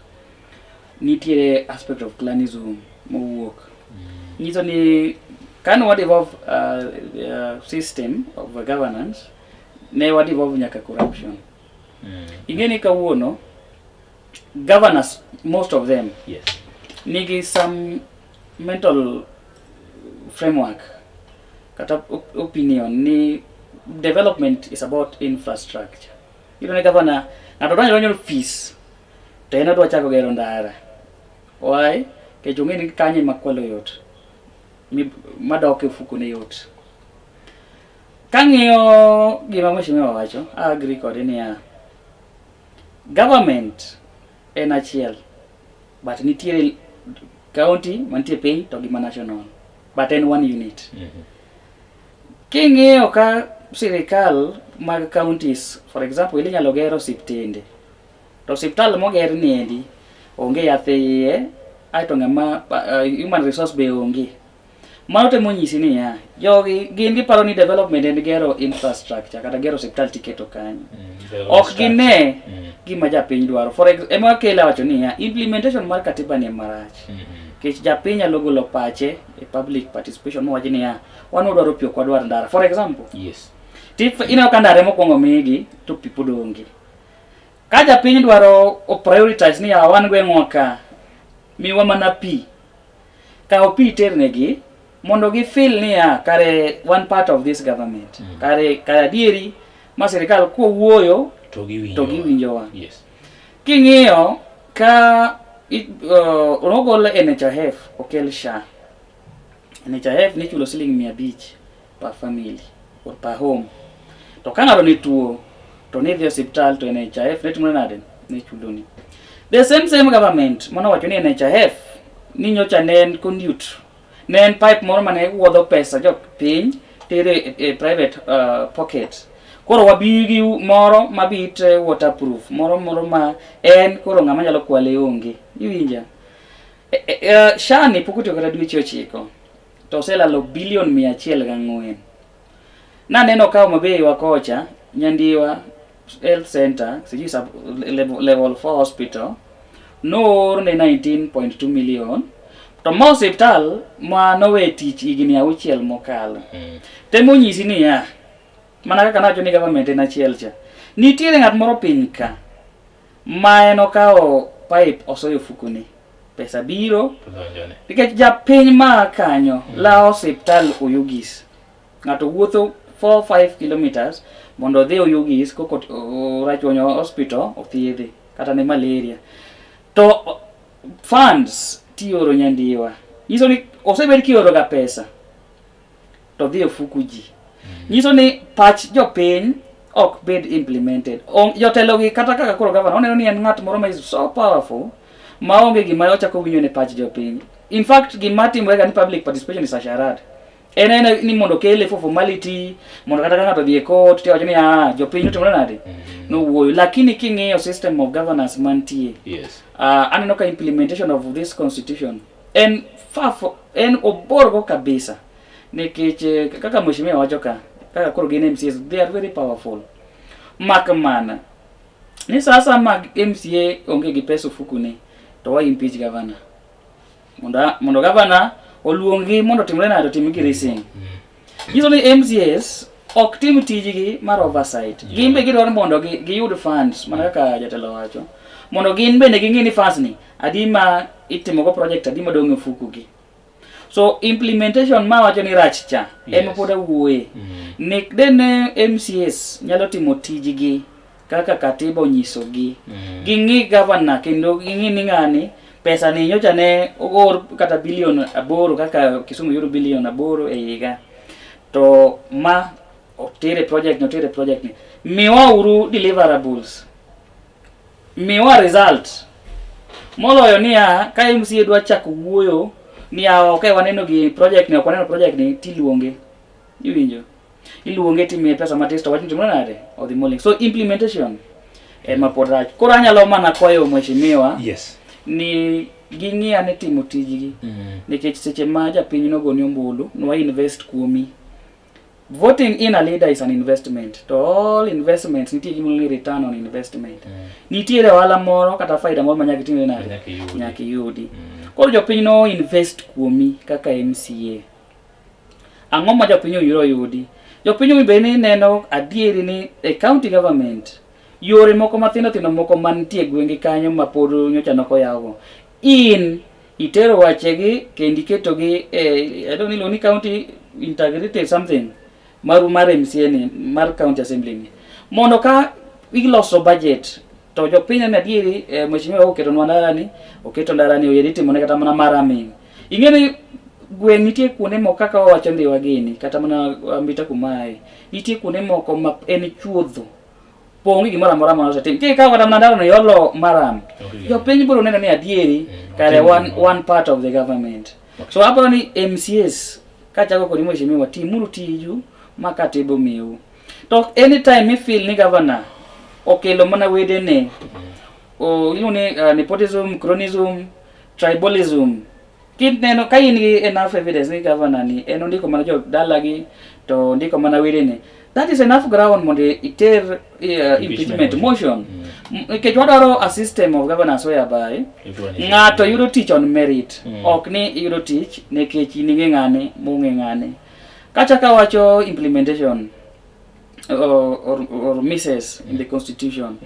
nitiere aspect of clanism mowuok. Nyiso ni kane wa devolve system of governance, ne wa devolve nyaka corruption. Ing'e ni kawuono governors, most of them, nigi some mental framework kata opinion ni development is about infrastructure. Iyudo ni governor ng'ato donjo donjo ofis to en odwa chako gero ndara. Why? Nikech ong'e ni kanyo ema kwalo yot. Madok e ofuko ne yot. Kang'iyo gima mheshimiwa wacho, a agree kode niya, government en achiel, but nitiere county mantie piny to gi ma national, but en one unit. King'iyo ka sirikal mag counties, for example, ile inyalo ger osiptende. To osiptal moger ni endi onge yath e iye, aeto ng'ama human resource be onge. Mano temo nyisi niya, jogi gin giparo ni development en gero infrastructure kata gero osiptal tiketo kanyo. Ok gine gima japiny dwaro. For ema kele wacho niya, implementation mar katiba ni marach. Nikech japiny nyalo golo pache e public participation mowach niya, wan wadwaro pi ok wadwar ndara. For example. Tif ineno ka ndara mokwongo migi to pi pod onge. Ka japiny dwaro o prioritize ni wan gweng'wa ka Miwa mana pi. Kaw pi iternegi mondo gi feel niya kare one part of this government. Kare kare adieri ma sirikal kowuoyo To giwinjo. to giwinjowa. Yes. King'iyo ka nogol NHIF okel SHA. NHIF nichulo siling 500 per family or per home. To ka ng'ato ni tuo to nidhi e osiptal to NHIF ne timore nade? Ne chuloni. The same same government manowacho ni NHIF ni nyocha ne en conduit ne en pipe moro mane wuodho pesa jok piny tere e, e private pocket. Koro wabi gi moro mabit waterproof moro moro ma en koro ng'ama nyalo kwale onge. Iwinja? E, e, e, SHA ni pok otiyo kata dweche 9 to oselalo bilion 104. Naneno ka Homa Bay wa kocha, Nyandiwa Health Center, sijui sub, level, level 4 hospital, noor ne 19.2 million to ma osiptal ma nowe tich higni 6 mokalo. Temo nyisi niya, mana kaka nawacho ni government en achiel cha. Nitiere ng'at moro piny ka ma en okawo pipe osoyo ofukune. Pesa biro nikech japiny ma kanyo lawo osiptal Oyugis. Ng'ato wuotho 4-5 kilometers mondo odhi Oyugis koko Rachuonyo hospital othiedhe kata ne malaria. To funds tioro Nyandiwa. Nyiso ni osebed kioro ga pesa to dhi e ofuku ji. Nyiso ni pach jopiny ok bed implemented. Jotelo gi kata kaka koro governor oneno ni en ng'at moro ma is so powerful ma onge gima ochako winjo ne pach jopiny. In fact gima timore ga ni public participation is a charade. En en ni mondo okele for formality, mondo kata ka ng'ato odhi e court tiwacho ni ah jopiny otimore nade? Nowuoyo. Lakini king'iyo system of governance mantie, Yes. Aneno ka implementation of this constitution en far en obor go kabisa nikech kaka mheshimiwa wacho ka kaka koro gin MCAs they are very powerful mak mana ni sasa mag MCA onge gi pesa ofukune to wa impeach governor mondo governor oluongi mondo otimre nade otim gi racing nyiso ni MCAs ok tim tijgi mar oversight. Gin be gidwaro mondo giyud funds mana kaka jatelo wacho mondo gin bende ging'e ni funds ni adi ma itimogo project adi madong' e ofuku gi. So implementation ma wacho ni rach cha ema pod awuoye. Nek dene MCAs nyalo timo tijgi kaka katiba onyisogi. Ging'i governor kendo ging'i ni ng'ani pesa ni nyocha ne ogor kata bilion 8 kaka Kisumu yudo bilion 8 e higa. To ma otere project ni otere project ni. Miwa uru deliverables. Miwa result. Moloyo niya ka MCA dwa chako wuoyo niya ok waneno gi project ni ok waneno project ni tiluonge. Iwinjo? Iluonge timiye pesa matis to wach timore nade? Odhi moling. So implementation ema pod rach. Koro anyalo mana kwayo mheshimiwa Yes. ni ging'i ane timo tijgi nikech seche ma japiny nogoni ombulu nwa invest kuomi. Voting in a leader is an investment. To all investments nitie gima iluongo ni return on investment. Nitiere ohala moro kata faida moro ma nyaka itimre nade? Nyaka iyudi. Nyaka iyudi. Koro jopiny no invest kuomi kaka MCA. Ang'o ma jopiny owinjore oyudi? Jopiny owinjore bed ni neno adieri ni e county government yore moko mathindo thindo moko mantie e gwenge kanyo ma pod nyocha nok oyawgo. In itero wachegi kendo iketogi e I don't know ni county integrated something maru mar MCA ni mar county assembly ni mondo ka iloso budget to jopiny neno adieri mheshimiwa oketonwa ndara ni oketo ndara ni oyie itimone kata mana maraming. Ing'e ni gweng' nitie kuonde moko kaka wawacho Ndhiwa gini kata mana Mbita kumae nitie kuonde moko ma en chuodho onge gimoro amora ma osetim. Kikawo kata mana ndara no iolo maram, jopiny biro neno ni adieri kare one part of the government. So aparo ni MCAs kachako kodi mheshimiwa timuru tiju ma katiba omiyou. To anytime i feel ni governor okelo mana wedene iluongo ni nepotism, cronyism, tribalism. Kineno ka in gi enough evidence ni governor ni en ondiko mana jo dalagi to ondiko mana wedene. That is enough ground mondo iter impeachment motion. Nikech wadwaro a system of governance whereby ng'ato yudo tich on merit. Ok ni iyudo tich nikech in ing'e ng'ane mong'e ng'ane. Kachako awacho implementation or misses in the constitution.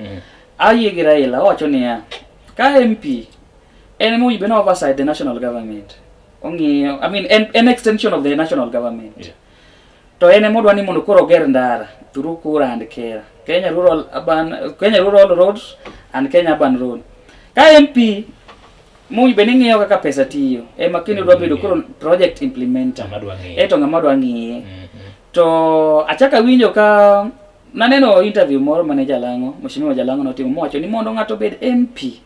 Ayie gi Raila owacho niya ka MP En ema owinjo bed ni oversight the national government. Ong'iyo, I mean, en, en extension of the national government. Yeah. To en ema odwa ni mondo koro oger ndara through Kura and Kera. Kenya Rural Urban, Kenya Rural Roads and Kenya Urban Road. Ka MP mowinjo bed ni ng'iyo kaka pesa tiyo, ema kendo dwa bedo koro project implementer. Ng'ama dwa ng'iye. Eto ng'ama dwa ng'iye. To achako awinjo ka naneno interview moro mane Jalang'o, Mheshimiwa Jalang'o notimo mowacho ni mondo ng'ato obed MP,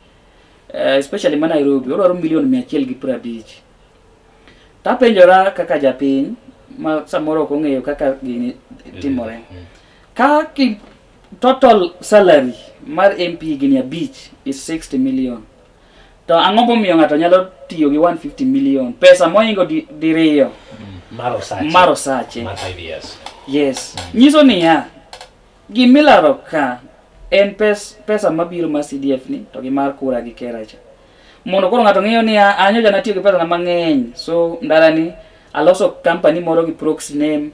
especially ma Nairobi, odwaro milion 150. Tapenjora kaka japiny ma samoro ok ong'eyo kaka gini timore. Ka ki total salary mar MP gini abich is 60 million. To ang'o momiyo ng'ato nyalo tiyo gi 150 million? Pesa mohingo diriyo Mar osache. mar osache. Mar 5 years. Yes. Nyiso niya, gimilaro ka en pesa mabiro mar CDF ni to gi mar kura gi kera cha. Mondo koro ng'ato ng'eyo niya, an nyocha natiyo gi pesa na mang'eny, so ndara ni aloso company moro gi proxy name,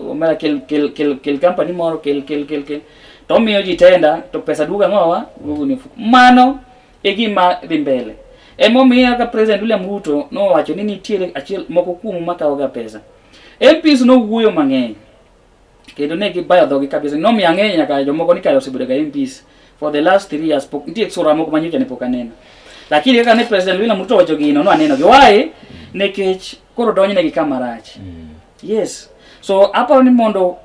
omera kel, kel, kel, kel company moro, kel, kel, kel, kel. To omiyo ji tender, to pesa duogo ang'owa, duogo ni ofuko. Mano e gima dhi mbele. Emomiyo ka President William Ruto nowacho ni nitiere achiel moko kuom makawo ga pesa. MPs nowuoyo mang'eny. Kendo ne gibayo dhogi kabisa. Nomiyo ang'eyo nyaka jomoko ni kare osebedo ga MPs for the last 3 years. Pok, nitie sura moko ma nyocha ne pok aneno. Lakini kaka ne President William Ruto owacho gino, no aneno gi. Why? Nikech koro donjnegi kama rach. Yes. So aparo ni mondo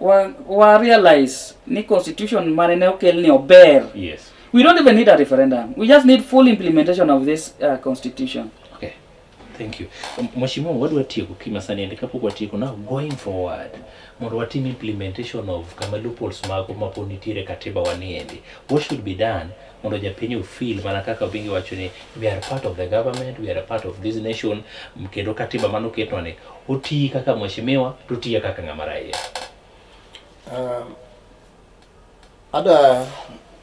wa realize ni constitution mane ne okel ni ober. Yes. We don't even need a referendum. We just need full implementation of this constitution. Okay. Thank you. Mheshimiwa, wadwa tieko kima sani ende kapok watieko now going forward mondo watim implementation of kama loopholes mago mapod nitiere katiba waniendi. What should be done mondo japiny ofeel mana kaka Obingi wacho ni we are part of the government, we are a part of this nation, kendo katiba manoketwa ni otii kaka mheshimiwa to otiye kaka ng'ama raia. Ada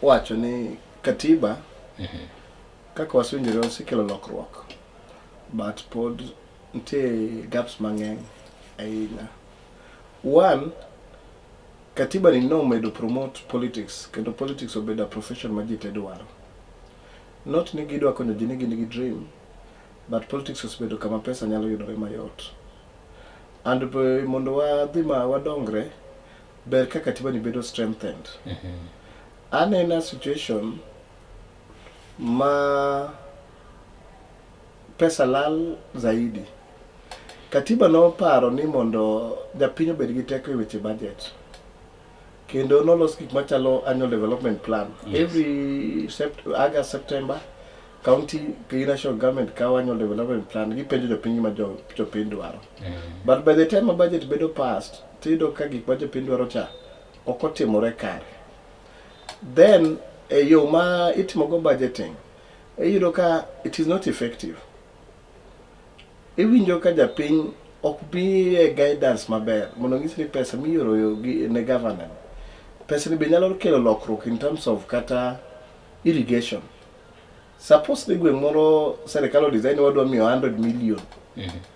wacho ni katiba kaka wasewinjore osekelo lokruok, but pod nitie gaps mang'eny ahinya. One, katiba ni nomedo promote politics kendo politics obedo a profession ma ji te dwaro. Not ni gidwa konyo ji ni gin gi dream, but politics osebedo kama pesa nyalo yudore mayot. And mondo wadhi ma wadongre, ber ka katiba ni bedo strengthened. Aneno situation ma pesa lal zaidi. Katiba noparo ni mondo japiny obed gi teko e weche budget. Kendo nolos gik machalo annual development plan. Yes. Every August, September, county gi national government kawo annual development plan, gipenjo jopiny gima jopiny dwaro. But by the time a budget bedo passed, tiyudo ka gik ma jopiny dwaro cha ok otimore kare. Then e yo ma itimogo budgeting, iyudo ka it is not effective. Iwinjo ka japiny ok miye guidance maber mondo onyis ni pesa mioro ne governor. Pesa ni be nyalo kelo lokruok in terms of kata irrigation. Suppose ni gweng' moro serikal o design wadwa miyo 100 million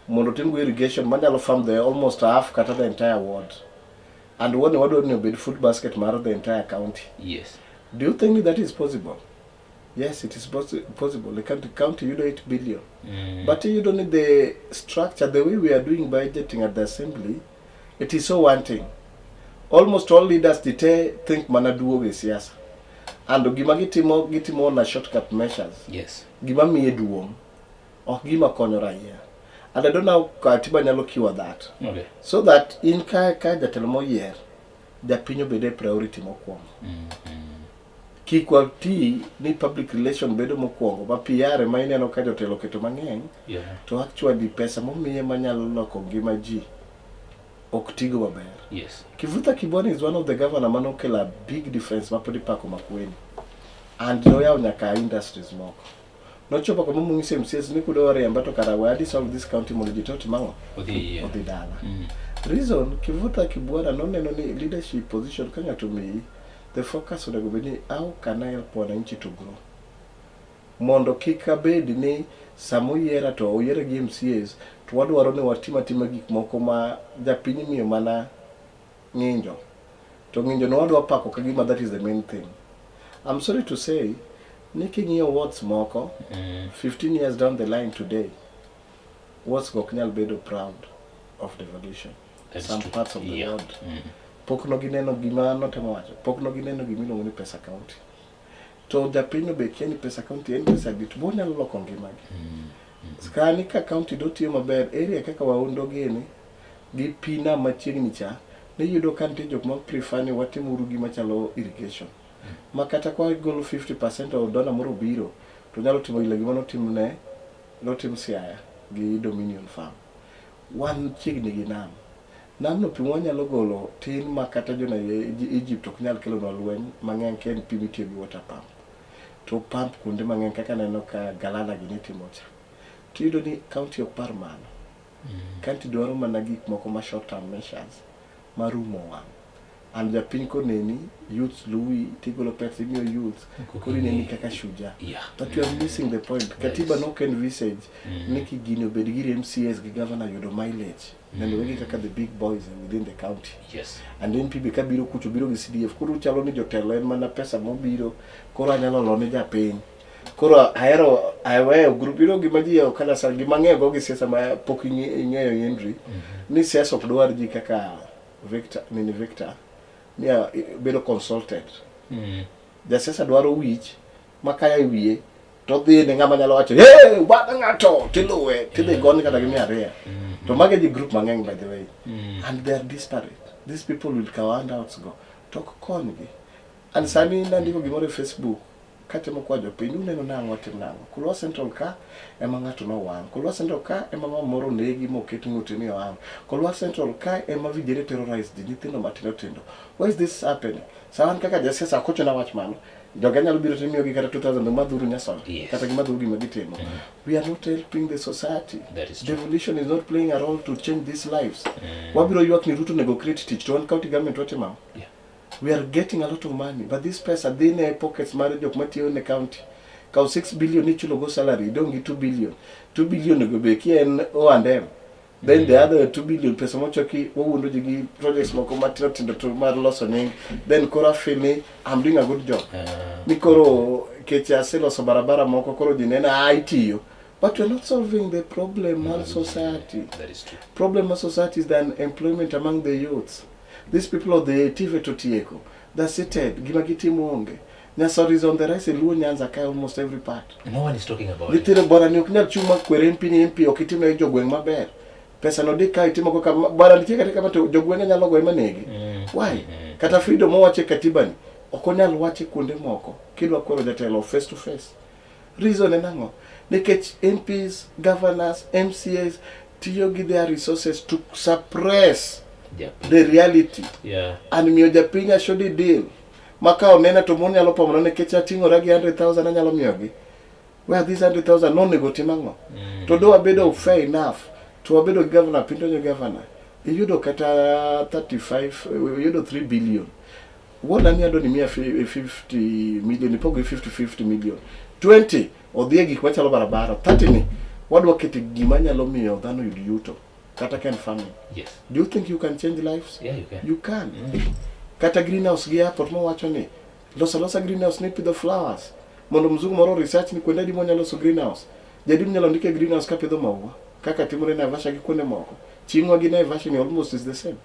mondo otimgo irrigation manyalo farm the almost half kata the entire ward. And ward ni wadwa ni obed food basket mar the entire county. Yes. Do you think that is possible? Yes, it is possible. The county yudo 8 billion. But you don't need the structure, the way we are doing budgeting at the assembly, it is so wanting. Almost all leaders dite think mana duogo e siasa. And gima gitimo na shortcut measures. Yes. Gima miye duong', ok gima konyo raia. And I don't know how katiba nyalo cure that. Okay. So that in ka jatelo moyier, japiny obed e priority mokwongo. Kik wati ni public relation bedo mokwongo, ma PR ema ineno ka jotelo oketo mang'eny, to actually pesa momiye manyalo loko ngima ji ok tigo maber. Yes. Kivutha Kibwana is one of the governor manokelo a big difference mapod ipako Makueni. And noyawo nyaka industries moko. Nochopo kama mong'iso MCAs ni kudwa riemba to kara we dissolve this county mondo ji te otim ang'o? Odhi yie. Odhi dala. Reason Kivutha Kibwana noneno ni leadership position ka ng'ato omiyi, the focus onego bed ni how can I help wananchi to grow? Mondo kik abed ni sama oyiera to oyiera gi MCAs to wadwaro ni watim atima gik moko ma japiny imiyo mana ng'injo. To ng'injo no wadwa pako ka gima that is the main thing. I'm sorry to say, Ni king'iyo wards moko 15 years down the line today, wards go ok nyal bedo proud of devolution. That's Some true. parts of the world. Pok no gineno gima notemo wacho. Pok no gineno gima iluongo ni pesa county. To japinyno be kia ni pesa county en pesa adi to be onyalo loko ngimagi. Sani ka county do tiyo maber, area kaka Waundo gini gi pi nam machiegni cha, niyudo ka nitie jok ma prefer ni watimuru gima chalo irrigation. Ma kata kwa golo 50% of donor moro biro, to nyalo timo ile gima notim ne notim Siaya gi Dominion Farm. Wan chiegni gi nam. Namno pi mwanyalo golo tin ma kata jo Egypt ok nyal kelonwa lweny mang'eny ka en pi mitiyo gi water pump. To pump kuonde mang'eny kaka aneno ka Galana gini timo cha. To iyudo ni county ok par mano. County dwaro mana gik moko ma short term measures marumo wang'. And japiny koneni, youths luwi, tigolo pesa imiyo youths, koro ineni kaka shujaa. But you are missing the point. Katiba no ok envisage ni ki gini obed gi MCAs gi governor yudo mileage. Neno gi kaka the big boys within the county. And MP be kabiro kucho biro gi CDF. Koro chalo ni jotelo en mana pesa mobiro, koro anyalo lo ne japiny. Koro ahero aweyo group iro gima ji ok understand gima ang'eyo go gi siasa ma pok ing'eyo Henry ni siasa ok dwar ji kaka Victor nini Victor ni bedo consulted. Jasiasa dwaro wich ma kaya e wiye to odhi ne ng'ama nyalo wacho hey bwana ng'ato tiluwe tidhi gone kata gi 200. To mage ji group mang'eny by the way. And they are disparate. These people will kaw handouts go. To ok konygi. And sani nandiko gimoro e Facebook katemo kwa jopiny uneno nang'o atim nang'o. Kulwa Central ka ema ng'ato nowang'. Kolwa Central ka ema mama moro onegi moket ng'ute ni owang'. Kolwa Central ka ema vijende terrorize ji nyithindo matindo tindo. Why is this happening? Sa an kaka jasiasa ok ochuna wach mano. Joga nyalo biro to imiyogi kata 2000 madhuru nyasola. Kata gimadhuru gima gitimo. We are not helping the society. That is true. Devolution is not playing a role to change these lives. Wabiro ywak ni Ruto onego create tich to wan county government watimo ang'o? We are getting a lot of money, but this pesa dhi ne pockets mar jok matiyo ne county. Kaw 6 billion ichulo go salary, idong' gi 2 billion. 2 billion go be ki en O&M. Then the other 2 billion pesa mochoki wawuondo ji gi projects moko matindo tindo to mar loso nying. Then koro I feel ni I'm doing a good job. Ni koro kech aseloso barabara moko koro ji neno ah itiyo. But we're not solving the problem mar society. That is true. Problem of society is the unemployment among the youths. These people of the TVET otieko. They're seated. Gima gitimo onge. Nyasoro is on the rise e Luo Nyanza ka almost every part. No one is talking about it. Nyithindo bwana ni ok nyal chung' ma kwer MP ni MP ok itimne jogweng' maber. Pesa no di ka itimo go kama bwana nitie kata kama to jogwenge nyalo goye manegi. Why? Kata freedom mowacho e katiba ni ok onyal wache kuonde moko kidwa kwero jatelo face to face. Reason en ang'o? Nikech MPs, governors, MCAs tiyo gi their resources to suppress the reality. And miyo japiny ashodi deal ma ka onena to mon nyalo pomona nikech ating'ora gi 100,000 anyalo miyogi. Where this 100,000 nonego tim ang'o? To do wabedo fair enough to wabedo gi governor pinto governor iyudo kata 35 iyudo 3 billion wuona ni adoni miya 50 million ipogo gi 50 50 million 20 odhi e gik machalo barabara 30 ni wadwa keto gima nyalo miyo dhano yud yuto kata ka en farming. Do you think you can change lives? Yeah, you can. You can. Kata greenhouse gi airport mowacho ni loso alosa greenhouse ni pidho flowers mondo mzungu moro research ni kuonde adi mwanyalo loso greenhouse. Jadi mnyalo ndike greenhouse ka pidho maua kaka timore Naivasha gi kuonde moko. Chieng'wa gi Naivasha ni almost is the same.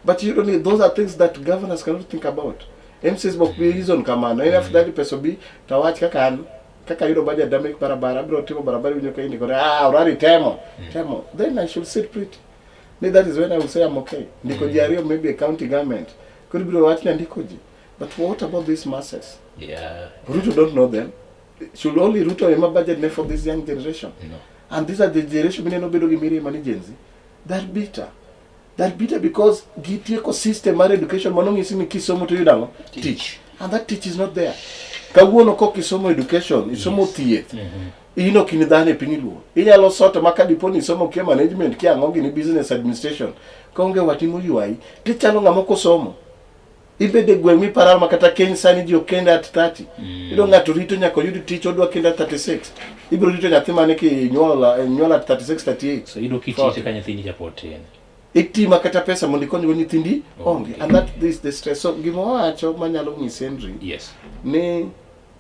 But you don't need, those are things that governors cannot think about. MCs bok bi reason kamano. En afadhali pesa obi to awach kaka an kaka ayudo budget damek barabara abiro timo barabara winjo ka indiko ah orari temo temo then I should sit pretty. Ni that is when I will say I'm okay. Ndiko ji ariyo maybe a county government. Koro ibiro wach ni andiko ji. But what about these masses? Ruto don't know them. Should only Ruto ema budget ne for this young generation? No. And these are the generation mineno bedo gi mirima ni Gen Z. They're bitter. They're bitter because gitieko system mar education mano ng'isi ni kisomo to iyudo ang'o? Tich. And that teach is not there. Kawuono kok isomo education, isomo thieth, in ok in dhano e piny luo. Inyalo soto ma ka dipo ni isomo kia management, kia ang'o gini business administration, kaonge watni moywayi, tichalo ng'ama ok osomo. Ibedo e gweng' mipararo ma kata keny sani ji ok kend at 30. Iyudo ng'ato rito nyaka oyud tich odwa kend at 36. Ibiro rito nyathi mane kinyuol nyuol at 36 38. So iyudo kitite ka nyathini cha pod tin. Itima kata pesa mondo ikonygo nyithindi onge. And that is the stress. So gima wawacho manyalo nyisi Henry. Ni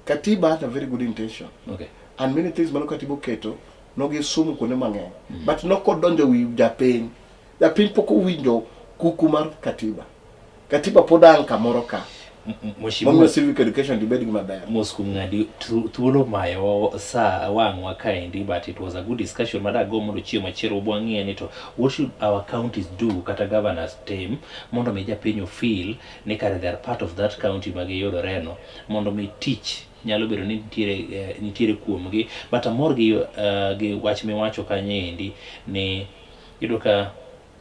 Katiba had a very good intention. Okay. And many things mano katiba oketo nogisumo kuonde mang'eny. But nokodonjo wi japiny. Japiny pok owinjo kuku mar katiba. Katiba pod ang' kamoro ka. Mheshimiwa Momiyo civic education dibed gima ber. Mos kuom ng'adi thuolo mayo sa wang'wa kaendi but it was a good discussion madago mondo chieng' machielo wabwa ng'iye ni to what should our counties do kata governors tim mondo mi japiny ofeel ni kare they are part of that county ma giyudoreno mondo mi tich nyalo bedo ni nitiere, eh, nitiere kuomgi but amor gi, gi wach miwacho kanyo endi ni iyudo ka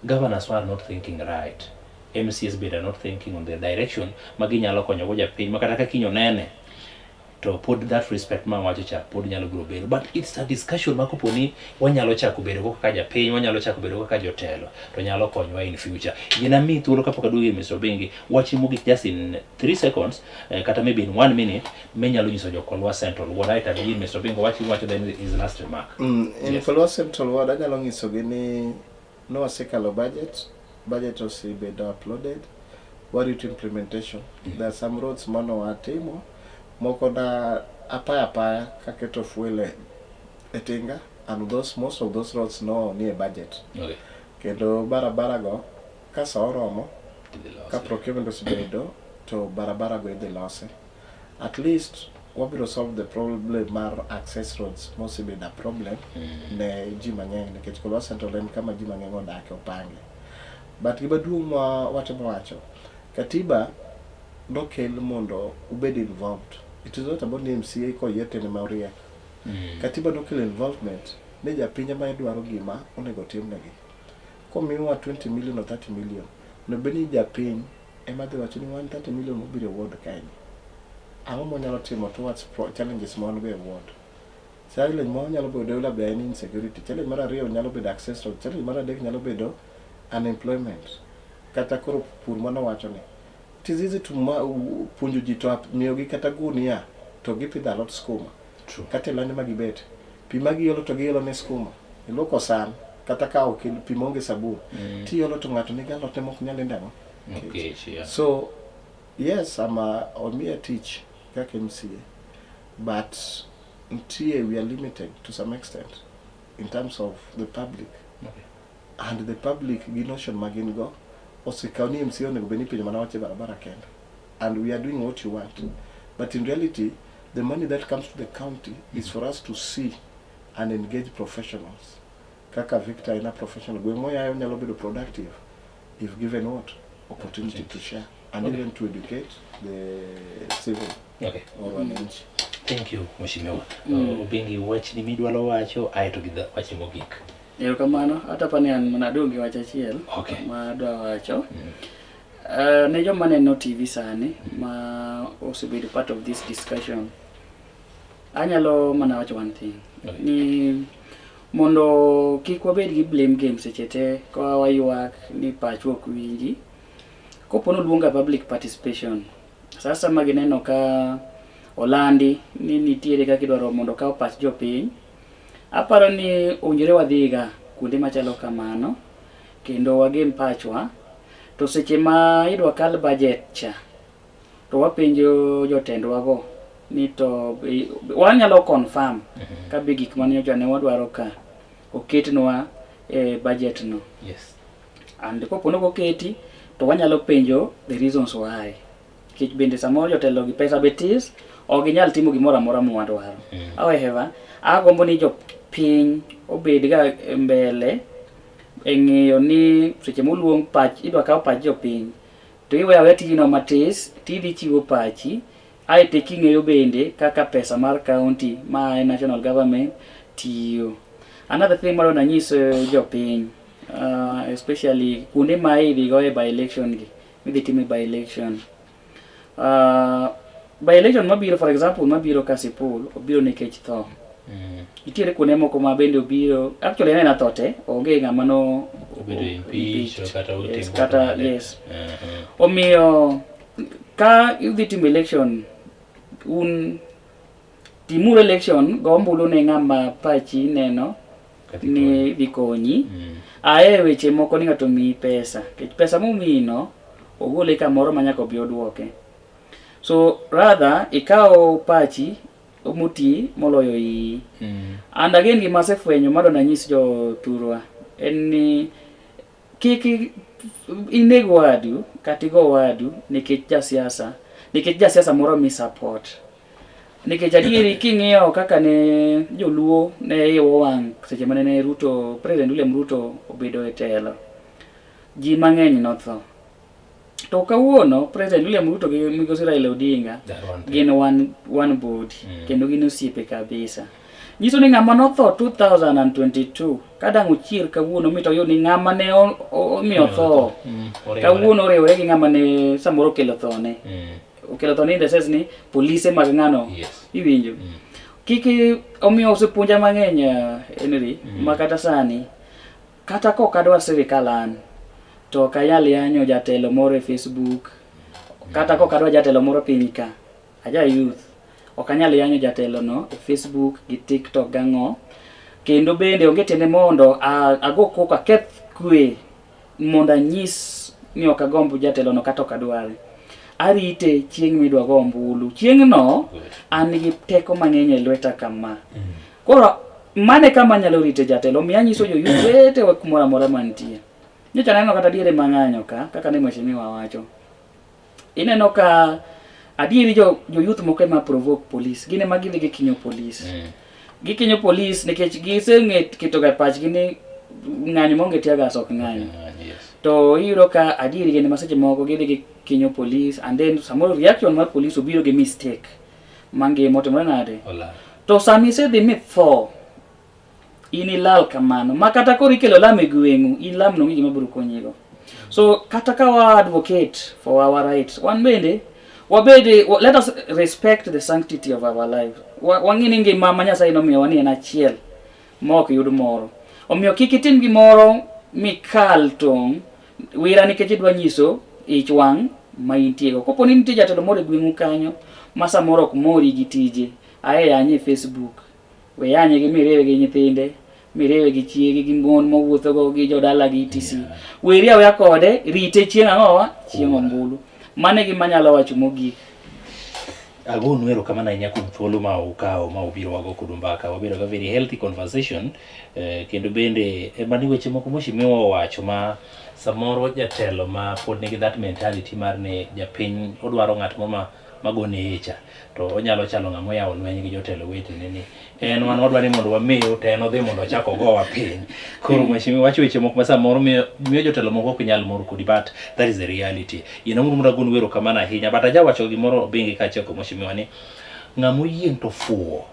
governors are not thinking right MCAs bende are not thinking on the direction ma ginyalo konyogo japiny ma kata ka kiny onene to pod that respect ma wacho cha pod nyalo biro bedo but it's a discussion ma kopo ni wanyalo chako bedo go kaka japiny wanyalo chako bedo go kaka jotelo to nyalo konyowa in future yien ami thuolo kapok aduogo ir Mr. Obengi wach mogik just in 3 seconds eh, kata maybe in 1 minute minyalo nyiso jo Kolwa Central Ward aeto adhi ir Mr. Obengi wach iwacho then his last remark In Kolwa Central Ward anyalo nyisogi ni ne wasekalo budget, budget osebedo uploaded, warito implementation. There are some roads mane watimo, moko na apaya apaya kaketo fuel e, e tinga and those, most of those roads no nie budget. Okay. Kendo barabara go ka sa oromo, Idhi losi. ka procurement osebedo to barabara go idhi losi. At least wabiro solve the problem mar access roads mosebedo a problem ne ji mang'eny nikech Kolwa Central en kama ji mang'eny odake opange. But gima duong' ma watemo wacho, katiba nokel mondo ubed involved. It is not about ni MCA koyier to en ema oriek. Katiba nokelo involvement ni japiny ema dwaro gima onego timnegi. Komiwa 20 million or 30 million, onego bed ni japiny ema dhi wacho ni wan 30 million mobiro e ward kaeni. Ang'o mwanyalo timo towards challenges ma wan go e ward? Challenge ma wanyalo bedo labda en insecurity. Challenge mar ariyo nyalo bedo access road. Challenge mar adek nyalo bedo unemployment. Kata koro pur manowacho ni. It is easy to puonjo ji to miyogi kata gunia to gipidho alot skuma. True. Kata e lande ma gibet. Pi ma giolo to giolo ne skuma. Iluoko san kata ka ok pi maonge sabun. Tiolo to ng'ato nigi alotne mok nyal nindo ang'o? Kech, yeah. So yes, I'm a, omiya tich kaka MCA, but nitie we are limited to some extent in terms of the public. Okay. And the public gi notion ma gin go osekawo ni MCA onego bed ni ipenjo mana wach e barabara kende. And we are doing what you want. But in reality, the money that comes to the county is for us to see and engage professionals. Kaka Victor en a professional. Gweng' moyayo nyalo bedo productive if given what? Opportunity to share and Okay. even to educate the civil Okay. or wananchi. Thank you, Mheshimiwa. Obengi wachni midwaro wacho aeto gi wachni mogik. Erokamano, ata pani an mana adong' gi wach achiel Okay. ma adwa wacho. Ne joma neno TV sani ma osebedo part of this discussion, anyalo mana wacho one thing. Okay. Ni mondo kik wabed gi blame game seche te ka waywak ni pachwa ok winji. Kopo noluonga public participation, sasa ma gineno ka olandi ni nitiere kaka idwaro mondo okaw pach jopiny, aparo ni owinjore wadhiga kuonde machalo kamano kendo wagem pachwa. To seche ma idwa kal budget cha, to wapenjo jotendwago ni to wanyalo confirm ka be gik mane nyocha ne wadwaro ka oketnwa e budget no. Yes. And kopo ni ok oketi to wanyalo penjo the reasons why. Nikech bende samoro jotelo gi pesa be tis, ok ginyal timo gimoro amora mwadwaro. However, agombo ni jopiny obed ga e mbele e ng'eyo ni seche moluong pach, idwa kaw pach jopiny, to iweyo aweya tijino matis, tidhi chiwo pachi, aeto king'eyo bende kaka pesa mar county ma e national government tiyo. Another thing madwa nanyis jopiny, especially kuonde ma idhi goye by election gi, midhi time by election. By election mabiro, for example, mabiro Kasipul, obiro nikech tho. Nitiere kuonde moko ma bende obiro, actually en ena tho te, onge ng'ama no Obedo impeached kata yes, otimo kata nade. yes. Omiyo ka idhi timo election, un timuru election, go ombulu ne ng'ama pachi neno ni dhi konyi. Aye weche moko ni ng'ato miyi pesa, nikech pesa momiyi no ogole kamoro ma nyaka obi oduoke. So rather ikaw pachi moti moloyo iyi. And again gima asefwenyo madwa nanyis jothurwa en ni kik ineg wadu kata igo wadu nikech jasiasa nikech jasiasa moro mi support. Nikech adieri king'iyo kaka ne joluo ne iwa wang' seche mane ne Ruto, President William Ruto obedo e telo, ji mang'eny notho. To kawuono President William Ruto gi Migosi Raila Odinga gin one, one body mm. kendo gin osiepe kabisa. Nyiso ni ng'ama notho 2022 ka dang' ochier kawuono mit oyud ni ng'ama ne omiyo tho mm. kawuono oriwore gi ng'ama ne samoro okelo thone mm. okelo thone in the sense ni polise mag ng'ano yes. iwinjo mm. kik omiyo osepuonja mang'eny eh, Henry mm. ma kata sani Kata kok adwar sirikal an, to ok anyal yanyo jatelo moro e Facebook, kata kok adwar jatelo moro piny ka, aja youth, ok anyal yanyo jatelo no e Facebook gi TikTok gang'o. Kendo bende onge tiende mondo ago koko aketh kwe mondo anyis ni ok agomb jatelo no kata ok adware. Arite chieng' midwa go ombulu. Chieng'no an gi teko mang'eny e lweta kama. Koro mane kama anyalo rite jatelo, omiyo anyiso jo youth wetewa kumoro amora mantie. Nyocha aneno kata diere mang'anyo ka, kaka ne mheshimiwa wacho. Ineno ka adieri jo, jo youth moko ema provoke police, gin ema gidhi gikinyo police. Mm. Gikinyo police nikech giseng'e keto ga e pachgi ni ng'anyo maonge tear gas ok ng'anyo. Yes. To iyudo ka adieri gin ema seche moko gidhi gikinyo police and then samoro reaction mar police obiro gi mistake. mangima otimore nade? To sama isedhi mitho, in ilal kamano ma kata koro ikelo lam e gweng'u, in lam no onge gima biro konyigo. So kata ka wa advocate for our rights, wan bende wabed, let us respect the sanctity of our life. Wang'e ni ngima ma Nyasaye nomiyowa ni en achiel ma ok yud moro. Omiyo kik itim gimoro mikal tong' wira nikech idwa nyiso ich wang' ma intiego. Kopo ni nitie jatelo moro e gweng'u kanyo ma samoro ok mori gi tije, aye yanye e Facebook. We yanye gi miriwe gi nyithinde, miriwe gi chiege gi mon mowuothogo gi jodalagi etc. Weri aweya kode, rite chieng' ang'owa? Chieng' ombulu. Mano e gima anyalo wacho mogik. Agonu erokamano ahinya kuom thuolo ma ukawo ma ubiro wago kodu mbaka. Wabedo ga very healthy conversation eh, kendo bende eh, mani weche moko mheshimiwa owacho ma samoro jatelo ma pod nigi that mentality mar ni japiny odwaro ng'at moro ma magone hecha to onyalo chalo ng'ama oyawo lweny gi jotelo wetene ni en wan wadwa ni mondo wamiu to en odhi mondo ochak ogowa piny. Koro mheshimiwa wacho weche moko ma samoro miyo miyo jotelo moko ok nyal mor kodi but that is the reality. Yien omuru mondo agonu erokamano ahinya but ajawacho gimoro Obingi kaachiel kod mheshimiwa ni ng'ama oyieng' to fuwo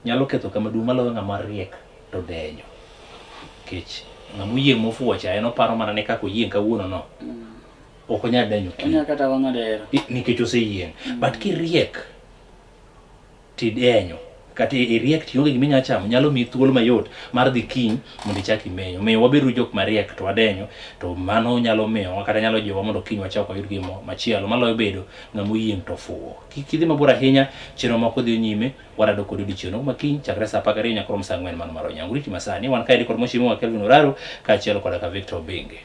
nyalo ketho kama duong' maloyo ng'ama riek to denyo. Nikech ng'ama oyieng' mofuwo cha en oparo mana ni kaka oyieng' kawuono no ok onyal denyo kiny. Onya kata wang'o dero. Nikech oseyieng'. But kiriek tidenyo kata iriek to ionge gima inyalo chamo nyalo miyi thuolo mayot mar dhi kiny mondo ichak imenyo. Omiyo wabedo jok mariek to wadenyo to mano nyalo miyowa kata nyalo jiwowa mondo kiny wachak wayud gimo machielo maloyo bedo ng'ama oyieng' to ofuwo. Kik idhi mabor ahinya, chenro moko dhi nyime, warado kodi odiechieng' ma kiny chakre saa 12 nyaka rom saa 4 mano mar onyango. Riti masani wan kaendi kod Mheshimiwa Kelvin Oraro kaachiel koda ka Victor Obenge.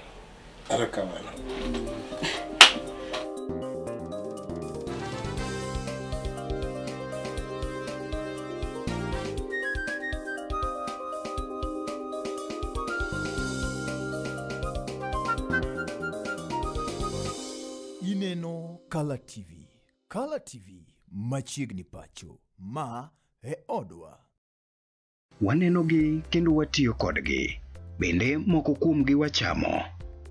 Erokamano. Ineno Kala TV. Kala TV machiegni pacho. Ma e odwa. Wanenogi kendo watiyo kodgi. Bende moko kuomgi wachamo.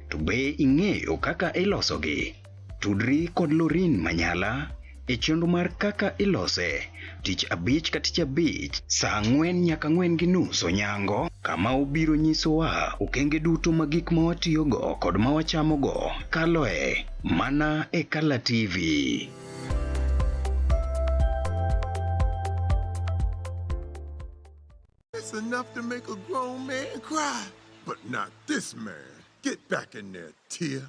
To be ing'eyo kaka ilosogi? Tudri kod Lorin Manyala e chenro mar Kaka Ilose tich abich ka tich abich saa ang'wen nyaka ang'wen gi nus onyango kama obiro nyisowa okenge duto ma gik ma watiyogo kod ma wachamogo kaloe mana e Kala TV. It's enough to make a grown man cry, but not this man. Get back in there, Tia.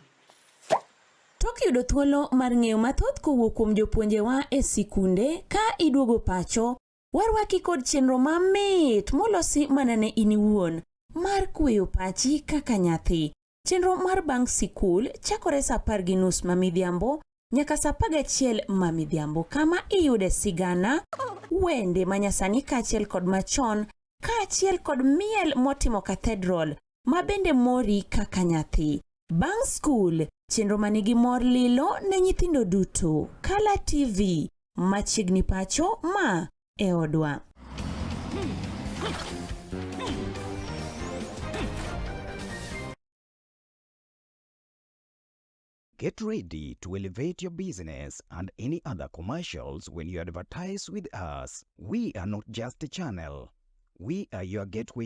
Tok yudo thuolo mar ng'eyo mathoth kowuok kuom jopuonjewa e sikunde ka iduogo pacho, warwaki kod chenro mamit molosi mana ne in iwuon mar kweyo pachi kaka nyathi. Chenro mar bang' sikul chakore saa 10:30 ma midhiambo. nyaka saa 11 ma midhiambo kama iyude sigana, wende manyasani kaachiel kod machon kaachiel kod miel motimo cathedral ma bende mori kaka nyathi. Bang' skul, chenro manigi mor lilo ne nyithindo duto. Kala TV, machiegni pacho ma e odwa. Get ready to elevate your business and any other commercials when you advertise with us. We are not just a channel. We are your gateway.